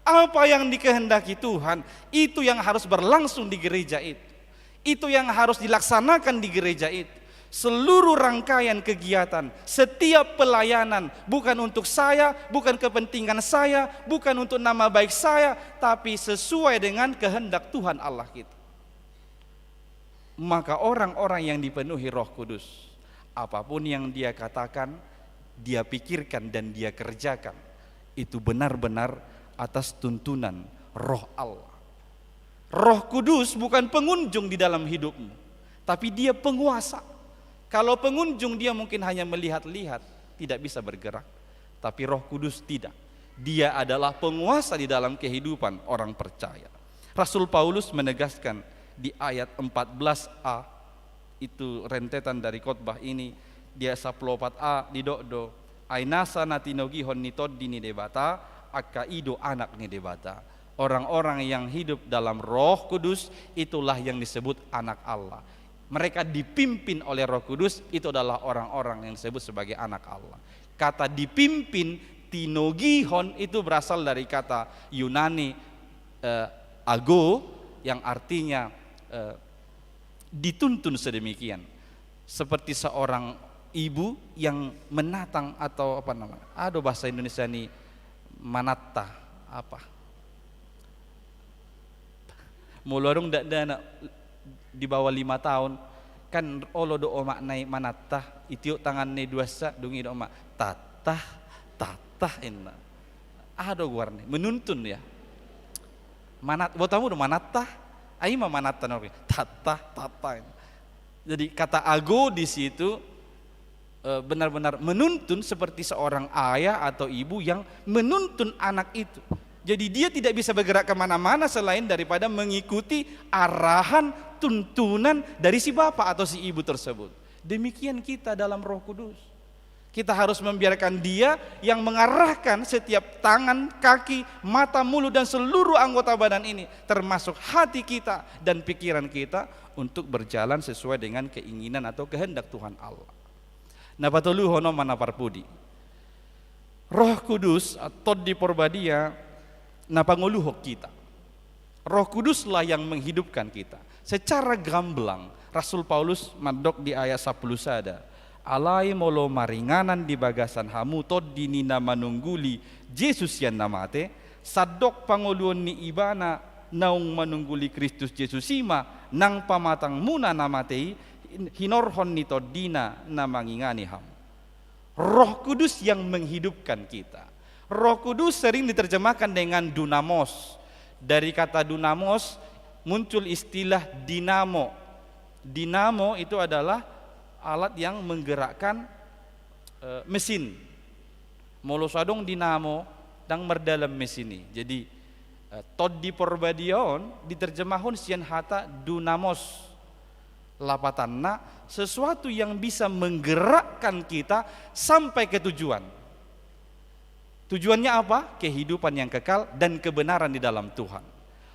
Apa yang dikehendaki Tuhan, itu yang harus berlangsung di gereja itu. Itu yang harus dilaksanakan di gereja itu. Seluruh rangkaian kegiatan, setiap pelayanan, bukan untuk saya, bukan kepentingan saya, bukan untuk nama baik saya, tapi sesuai dengan kehendak Tuhan Allah kita. Maka orang-orang yang dipenuhi Roh Kudus, apapun yang dia katakan, dia pikirkan, dan dia kerjakan, itu benar-benar atas tuntunan Roh Allah. Roh Kudus bukan pengunjung di dalam hidupmu, tapi Dia penguasa. Kalau pengunjung, Dia mungkin hanya melihat-lihat, tidak bisa bergerak. Tapi Roh Kudus tidak. Dia adalah penguasa di dalam kehidupan orang percaya. Rasul Paulus menegaskan di ayat empat belas a, itu rentetan dari khotbah ini, di ayat sapuluh opat a didok do, "Ai nasa na tinogihon ni Tondi ni Debata, angka i do anak ni Debata." Orang-orang yang hidup dalam Roh Kudus, itulah yang disebut anak Allah. Mereka dipimpin oleh Roh Kudus, itu adalah orang-orang yang disebut sebagai anak Allah. Kata dipimpin, tinogihon, itu berasal dari kata Yunani, eh, ago, yang artinya, eh, dituntun sedemikian. Seperti seorang ibu yang menatang atau, apa namanya, ado bahasa Indonesia ni, manatta, apa? Molo adong dakdanak di bawah lima taon, kan olo do omakna i manatta, itiop tanganna i duansa, dung i do omak, "Tatta, tatta," inna. Aha do goarna i? Menuntun, ya. Manat-, botomu do manatta? Ai ma manatta, tatta, tatta, inna. Jadi kata ago di situ, eh, benar-benar menuntun seperti seorang ayah atau ibu yang menuntun anak itu. Jadi dia tidak bisa bergerak kemana-mana selain daripada mengikuti arahan, tuntunan dari si bapak atau si ibu tersebut. Demikian kita dalam Roh Kudus. Kita harus membiarkan Dia yang mengarahkan setiap tangan, kaki, mata, mulut, dan seluruh anggota badan ini, termasuk hati kita dan pikiran kita, untuk berjalan sesuai dengan keinginan atau kehendak Tuhan Allah. Na patoluhon on ma na parpudi. Roh Kudus, Tondi Porbadia, na pangoluhon hita. Roh Kuduslah yang menghidupkan kita. Secara gamblang, Rasul Paulus mandok di ayat sapuluh sada, "Alai molo maringanan di bagasan hamu Tondi ni na manungguli Jesus sian na mate, sandok pangoluon ni Ibana naung manungguli Kristus Jesus i ma nang pamatangmuna na mate i, hinorhon ni Tondina na mangingani hamu." Roh Kudus yang menghidupkan kita. Roh Kudus sering diterjemahkan dengan dunamos. Dari kata dunamos muncul istilah dinamo. Dinamo itu adalah alat yang menggerakkan, eh, mesin. Molo so adong dinamo, ndang mardalan mesin i. Jadi, eh, Tondi Porbadia on diterjemahon sian hata dunamos. Lapatanna, sesuatu yang bisa menggerakkan kita sampai ke tujuan. Tujuannya apa? Kehidupan yang kekal dan kebenaran di dalam Tuhan.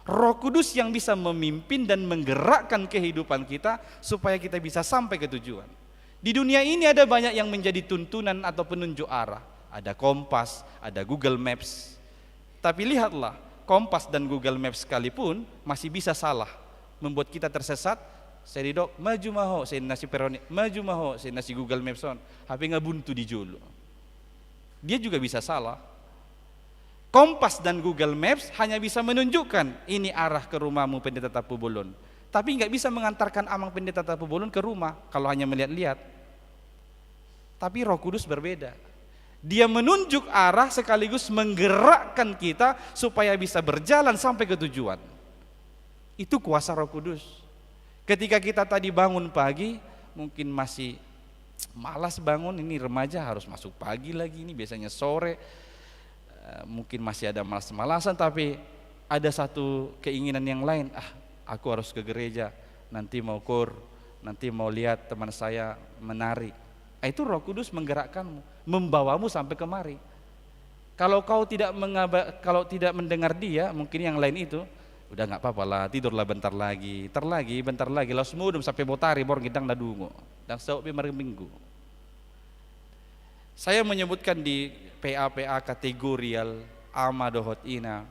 Roh Kudus yang bisa memimpin dan menggerakkan kehidupan kita supaya kita bisa sampai ke tujuan. Di dunia ini ada banyak yang menjadi tuntunan atau penunjuk arah. Ada kompas, ada Google Maps. Tapi lihatlah, kompas dan Google Maps sekalipun masih bisa salah. membuat kita tersesat. Sai didok, "Maju ma ho," sai ninna si Peroni, "Maju ma ho," sai ninna si Google Maps on. Hape nga buntu di jolo. Dia juga bisa salah. Kompas dan Google Maps hanya bisa menunjukkan, "Ini arah ke rumahmu, Pendeta Tampubolon." Tapi nggak bisa mengantarkan Amang Pendeta Tampubolon ke rumah kalau hanya melihat-lihat. Tapi Roh Kudus berbeda. Dia menunjuk arah sekaligus menggerakkan kita supaya bisa berjalan sampai ke tujuan. Itu kuasa Roh Kudus. Ketika kita tadi bangun pagi, mungkin masih malas bangun, ini remaja harus masuk pagi lagi, ini biasanya sore, eh, mungkin masih ada malas-malasan, tapi ada satu keinginan yang lain, "Ah, aku harus ke gereja, nanti mau koor, nanti mau lihat teman saya menari." Ah, itu Roh Kudus menggerakkanmu, membawamu sampai kemari. Kalau kau tidak mengaba-, kalau tidak mendengar dia, mungkin yang lain itu, "Udah, nggak apa-apa lah, tidurlah bentar lagi, ntar lagi, bentar lagi, laos modom sampai botari, borngin ndang na dungo, ndang saut be marminggu." Saya menyebutkan di P A P A kategorial, ama dohot ina,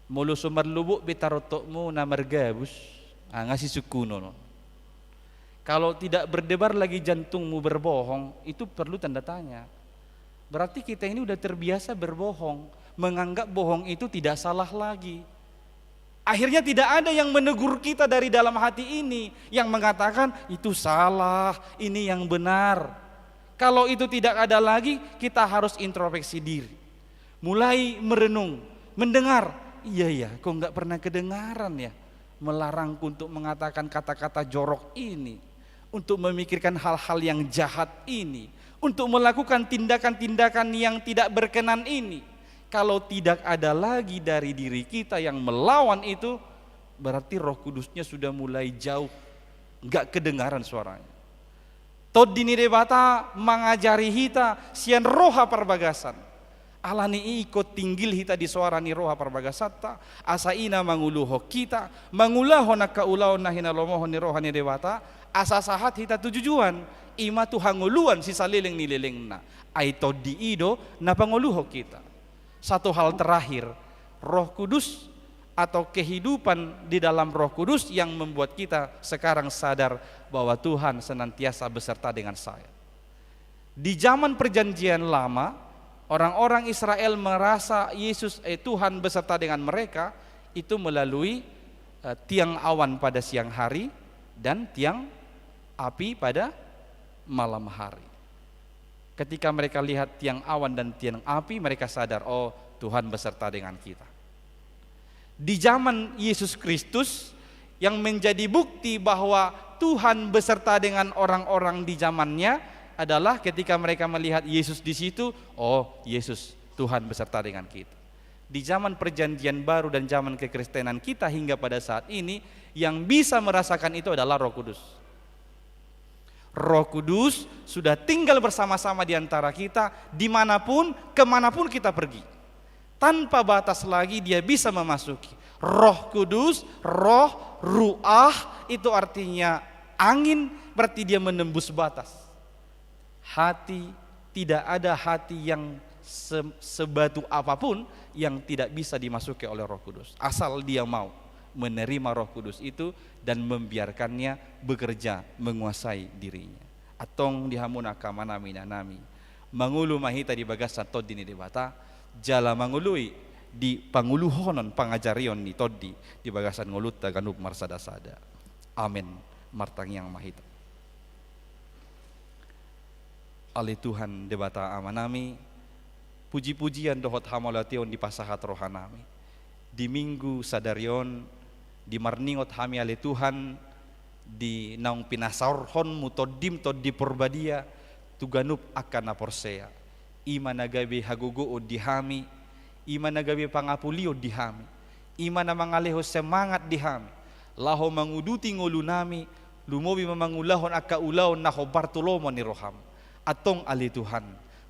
molo so marlobok be tarontokmu na margabus, ah, nga sisungkunon. Kalau tidak berdebar lagi jantungmu berbohong, itu perlu tanda tanya. Berarti kita ini udah terbiasa berbohong, menganggap bohong itu tidak salah lagi. Akhirnya tidak ada yang menegur kita dari dalam hati ini, yang mengatakan, "Itu salah, ini yang benar." Kalau itu tidak ada lagi, kita harus introspeksi diri. Mulai merenung, mendengar. "Iya ya, kok nggak pernah kedengaran ya melarangku untuk mengatakan kata-kata jorok ini, untuk memikirkan hal-hal yang jahat ini, untuk melakukan tindakan-tindakan yang tidak berkenan ini." Kalau tidak ada lagi dari diri kita yang melawan itu, berarti Roh Kudusnya sudah mulai jauh, nggak kedengaran suaranya. Tondi ni Debata mangajari hita sian roha parbagasan. Alani i ingkon tinggil hita di soara ni roha parbagasanta, asa i na manguluhon hita mangulahon angka ulaon na hinalomohon ni roha ni Debata, asa sahat hita tu tujuan, i ma tu hangoluan sisaleleng ni lelengna. Ai tondi i do na pangoluhon hita. Satu hal terakhir, Roh Kudus atau kehidupan di dalam Roh Kudus yang membuat kita sekarang sadar bahwa Tuhan senantiasa beserta dengan saya. Di zaman Perjanjian Lama, orang-orang Israel merasa Yesus, eh, Tuhan beserta dengan mereka itu melalui, eh, tiang awan pada siang hari dan tiang api pada malam hari. Ketika mereka lihat tiang awan dan tiang api, mereka sadar, "Oh, Tuhan beserta dengan kita." Di zaman Yesus Kristus, yang menjadi bukti bahwa Tuhan beserta dengan orang-orang di zamannya adalah ketika mereka melihat Yesus di situ, "Oh, Yesus, Tuhan beserta dengan kita." Di zaman Perjanjian Baru dan zaman kekristenan kita hingga pada saat ini, yang bisa merasakan itu adalah Roh Kudus. Roh Kudus sudah tinggal bersama-sama di antara kita, dimanapun, kemanapun kita pergi. Tanpa batas lagi Dia bisa memasuki. Roh Kudus, roh, ruah, itu artinya angin, berarti Dia menembus batas. Hati, tidak ada hati yang se-, sebatu apapun yang tidak bisa dimasuki oleh Roh Kudus. Asal dia mau menerima Roh Kudus itu dan membiarkannya bekerja, menguasai dirinya. Antong di hamu angka amanami, inanami, mangolu ma hita di bagasan Tondi ni Debata, jala mangoloi di pangoluhonon pangajarion ni Tondi di bagasan ngolunta ganup marsada-sada. Amen. Martangiang ma hita. Ale Tuhan Debata Amanami, puji-pujian dohot hamauliateon dipasahat rohanami. Di Minggu sadari on, di marningot hami ale Tuhan, di naung pinasaorhonmu Tondim, Tondi Porbadia, tu ganup angka na porsea. I ma na gabe hagogoon di hami, i ma na gabe pangapulion di hami, i ma na mangalehon semangat di hami, laho manguduti ngolunami, lumobi ma mangulahon angka ulaon na hombar tu lomo ni roham. Antong ale Tuhan,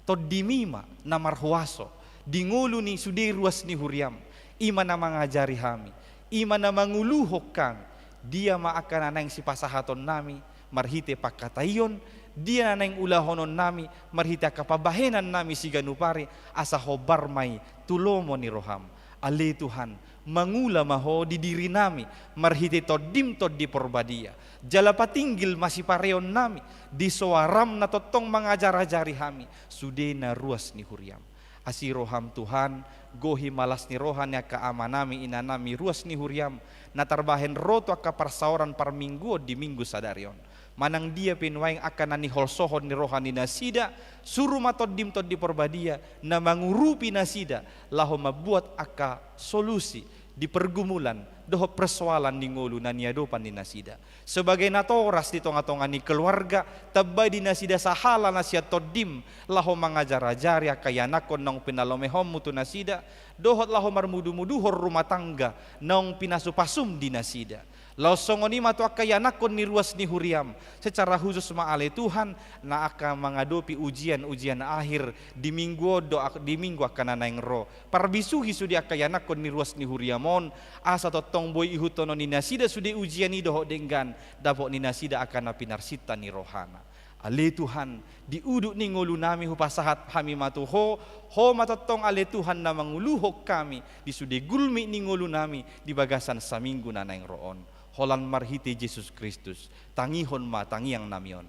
Tondimi ma na marhuaso di ngolu ni sude ruas ni huriam, i ma na mangajari hami, i ma na manguluhon hami, dia ma angka na naeng sipasahatonnami, marhite pangkataion, dia na naeng ulahononnami, marhite angka pambahenannami siganup ari, asa hombar ma i tu lomo ni roham. Ale Tuhan, mangula ma Ho di dirinami marhite Tondim Tondi Porbadia. Jala patinggil ma sipareonnami di soaram na tongtong mangajarajari hami sude na ruas ni huriam. Asi roham Tuhan, gohi ma las ni roha ni angka amanami inanami ruas ni huriam, na tarbahen ro tu angka parsaoran parmingguon di minggu sadari on. Manang dia pe nuaeng angka na niholsohon ni roha ni nasida, suru ma Tondim Tondi Porbadia na mangurupi nasida, laho mambuat angka solusi di pergumulan dohot persoalan ni ngolu na niadopan ni nasida. Sebagai natoras di tongatonga ni keluarga, tambai di nasida sahala na sian Tondim, laho mangajarajari angka ianakhon naung pinalomehonmu tu nasida, dohot laho marmudumuduhon rumah tangga naung pinasupasum di nasida. Laos songon i ma tu angka ianakhon ni ruas ni huriam, secara khusus ma ale Tuhan, na angka mangadopi ujian-ujian akhir di minggu on do ak-, di minggu angka na naeng ro. Parbisuhi sude angka ianakhon ni ruas ni huriam on, asa tongtong boi ihuthonon ni nasida sude ujian i dohot denggan, dapot ni nasida angka na pinarsinta ni rohana. Ale Tuhan, di udut ni ngolunami hupasahat hami ma tu Ho, Ho ma tongtong ale Tuhan na manguluhon hami di sude gulmit ni ngolunami di bagasan saminggu na naeng ro on. Holan marhite Jesus Kristus, tangihon ma tangiangnami on.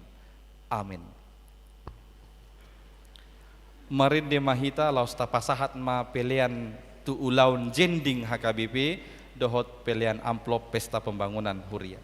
Amen. Marende ma hita laos tapasahat ma pelean tu ulaon jending H K B P dohot pelean amplop Pesta Pembangunan Huria.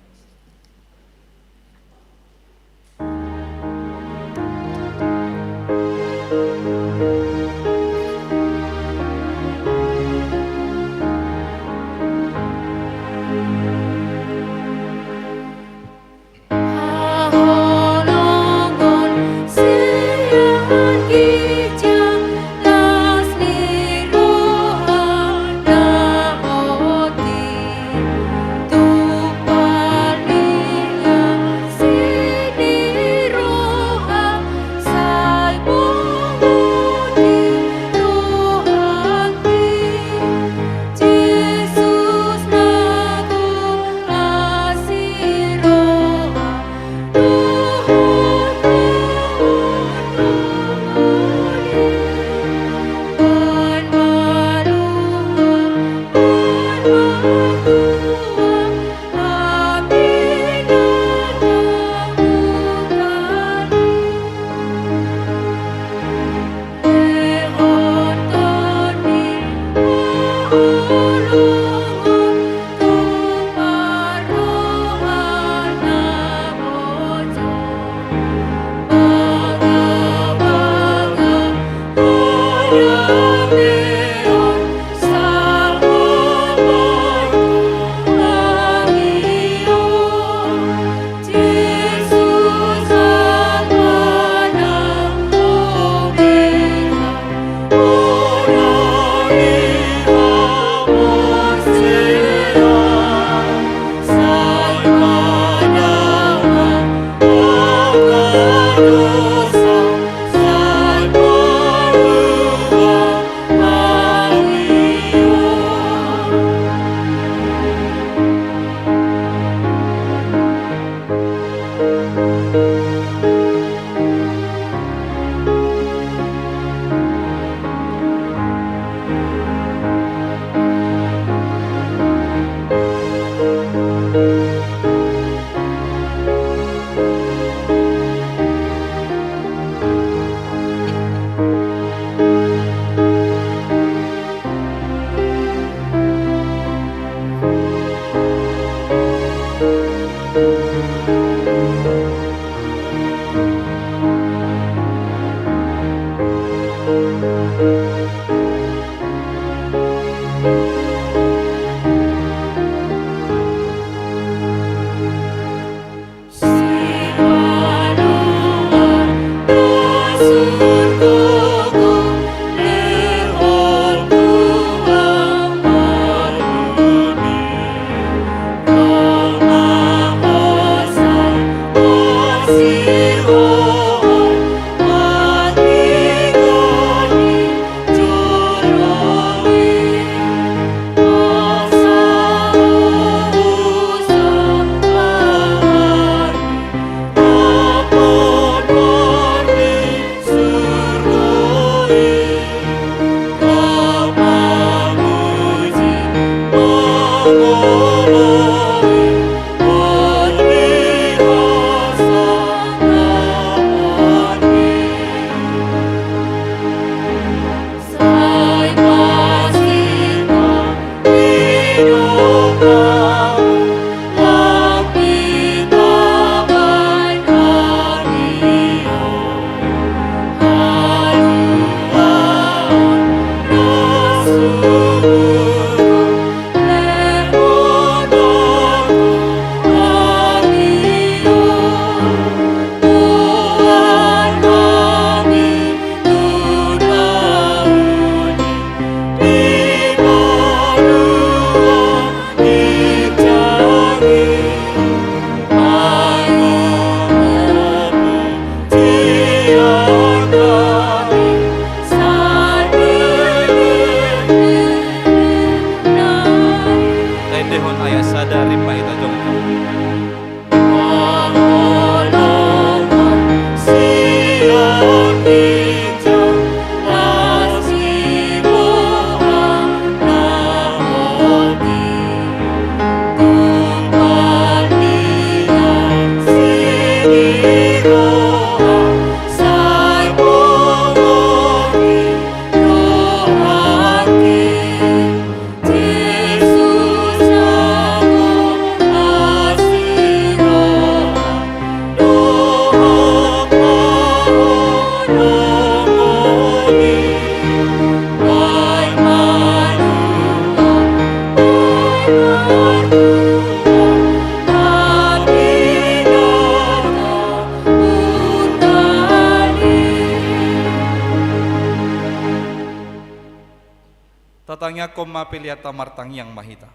Ingkon ma peleanta, martangiang ma hita.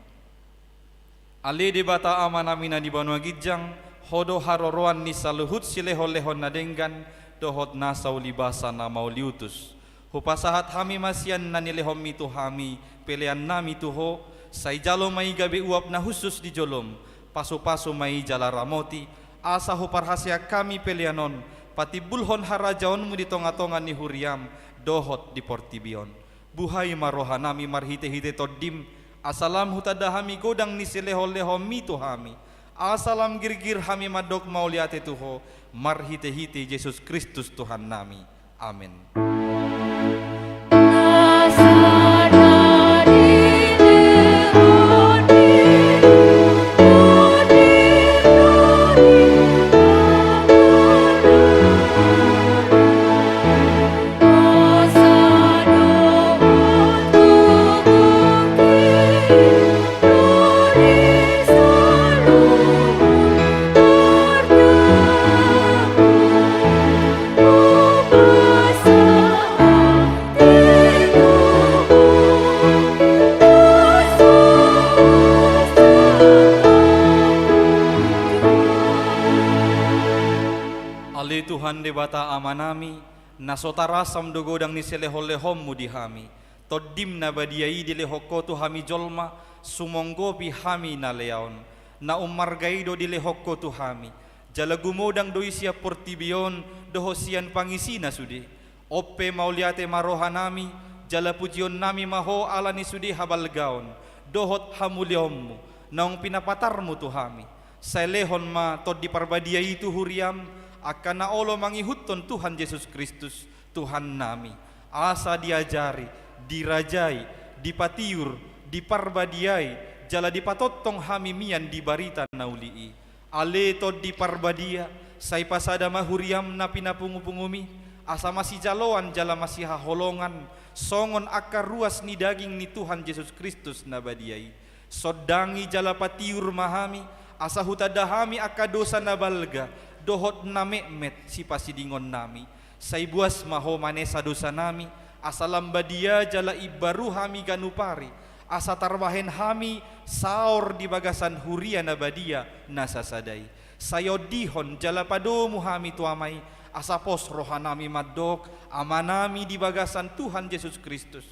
Ale Debata Amanami na di banua ginjang, Ho do haroroan ni saluhut silehonlehon na denggan dohot nasa ulibasa na mauliutus. Hupasahat hami ma sian na nilehonMi tu hami peleannami tu Ho, sai jalo ma i gabe uap na hushus di joloM, pasupasu ma i jala ramoti, asa huparhaseang hami pelean on patimbulhon harajaonMu di tongatonga ni huriaM dohot di portibi on. Buhai ma rohanami marhitehite TondiM, asa lam hutanda hami godang ni silehonlehonMi tu hami, asa lam girgir hami mandok mauliate tu Ho marhitehite Jesus Kristus Tuhannami. Amen. Ale Tuhan Debata Amanami, na so tarasam do godang ni silehonlehonMu di hami. TondiM na badia i dilehon Ho tu hami jolma, sumonggopi hami na lea on. Na ummarga i do dilehon Ho tu hami, jala gumodang do i sian portibi on dohot sian pangisina sude. On pe mauliate ma rohanami, jala pujionnami ma Ho ala ni sude habalgaon dohot hamuliaonMu naung pinapatarMu tu hami. Sai lehon ma Tondi Parbadia i tu huriaM angka na olo mangihuthon Tuhan Jesus Kristus, Tuhannami, asa diajari, dirajai, dipatiur, diparbadiai, jala dipatongtong hami mian di barita na uli i. Ale Tondi Parbadia, sai pasada ma huriaM na pinapungupungumi, asa masijaloan jala masihaholongan, songon angka ruas ni daging ni Tuhan Jesus Kristus na badia i. Sondangi jala patiur ma hami, asa hutanda hami angka dosa na balga dohot na metmet sipasidingonnami. Sai buas ma Ho manesa dosanami, asa lam badia jala imbaru hami ganup ari, asa tarbahen hami saor di bagasan huria na badia na sasada i. Sai ondihon jala padomu hami tu Ama i, asa pos rohanami mandok, Amanami di bagasan Tuhan Jesus Kristus.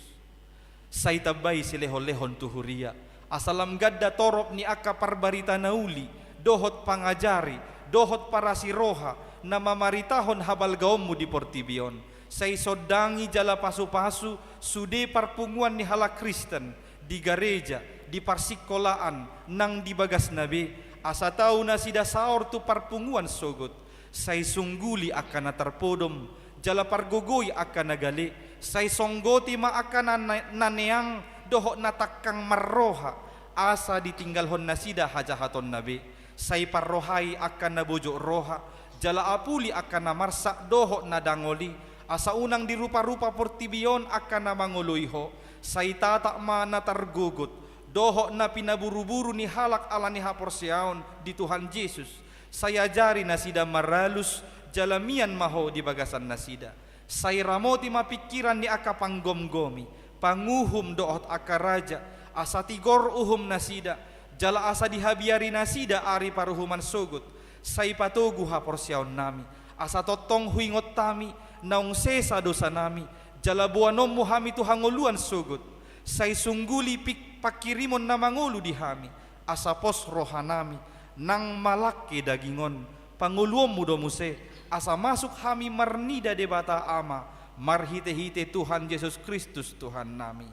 Sai tambai silehonlehon tu huria, asa lam ganda torop ni angka parbarita na uli dohot pangajari dohot parasiroha na mamaritahon habalgaonMu di portibi on. Sai sondangi jala pasupasu sude parpunguan ni halak Kristen di gareja, di parsingkolaan nang di bagasna be, asa tau nasida saor tu parpunguan sogot. Sai sungguli angka na tarpodom, jala pargogoi angka na gale. Sai songgoti ma angka na, na, na neang dohot na tangkang marroha, asa ditinggalhon nasida hajahatonna be. Sai parrohai angka na bojok roha, jala apuli angka na marsak dohot na dangol i, asa unang diruparupa portibi on angka na mangoloi Ho. Sai tatap ma na targogot dohot na pinaburuburu ni halak ala ni haporseaon di Tuhan Jesus. Sai ajari nasida maralus, jala mian ma Ho di bagasan nasida. Sai ramoti ma pingkiran ni angka panggomgomi, panguhum dohot angka raja, asa tigor uhum nasida, jala asa dihabiari nasida ari paruhuman sogot. Sai patogu haporseaonnami, asa tongtong huingot hami naung sesa dosanami, jala boanonMu hami tu hangoluan sogot. Sai sungguli pik-, pangkirimon na mangolu di hami, asa pos rohanami, nang malangke daging on, pangoluonMu do muse, asa masuk hami marnida Debata Ama, marhitehite Tuhan Jesus Kristus Tuhannami.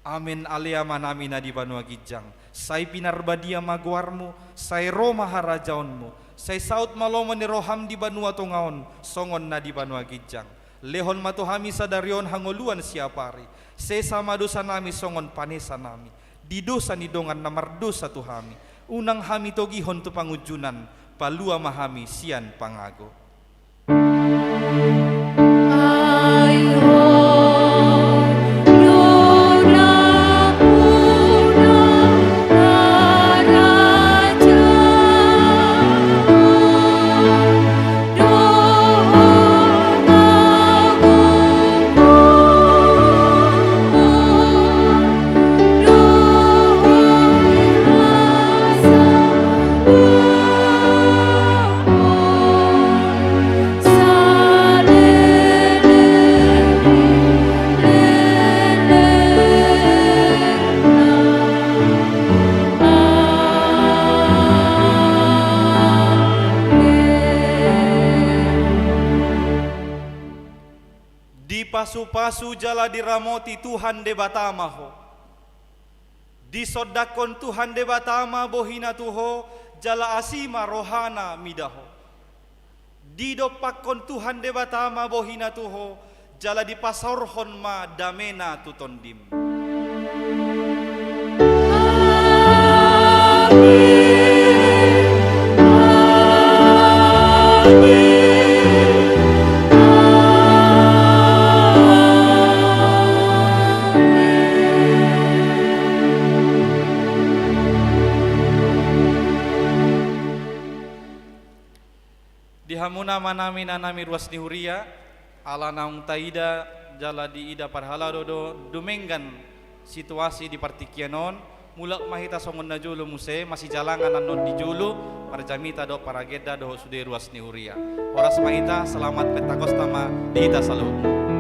Amen. Ale Amanami na di banua ginjang, sai pinarbadia ma goarMu, sai ro ma harajaonMu, sai saut ma lomo ni rohaM di banua tonga on, songon na di banua ginjang. Lehon ma tu hami sadari on hangoluan siapari, sesa ma dosanami songon panesanami di dosa ni dongan na mardosa tu hami. Unang hami togihon tu pangunjunan, palua ma hami sian pangago. Pasu-pasu jala diramoti Tuhan Debata ma ho. Disondangkon Tuhan Debata ma bohina tu ho, jala asi ma rohana mida ho. Didompakkon Tuhan Debata ma bohina tu ho, jala dipasaorhon ma damena tu tondim. Di hamuna amanami, inanami, ruas ni huria, ala naung taida jala diida parhalado do dumenggan situasi di partingkian on, mulak ma hita songon na jolo muse, masijalangan annon di jolo, parjamita dohot paragenda dohot sude ruas ni huria. Horas ma hita, selamat Pentakosta ma di hita saluhutna.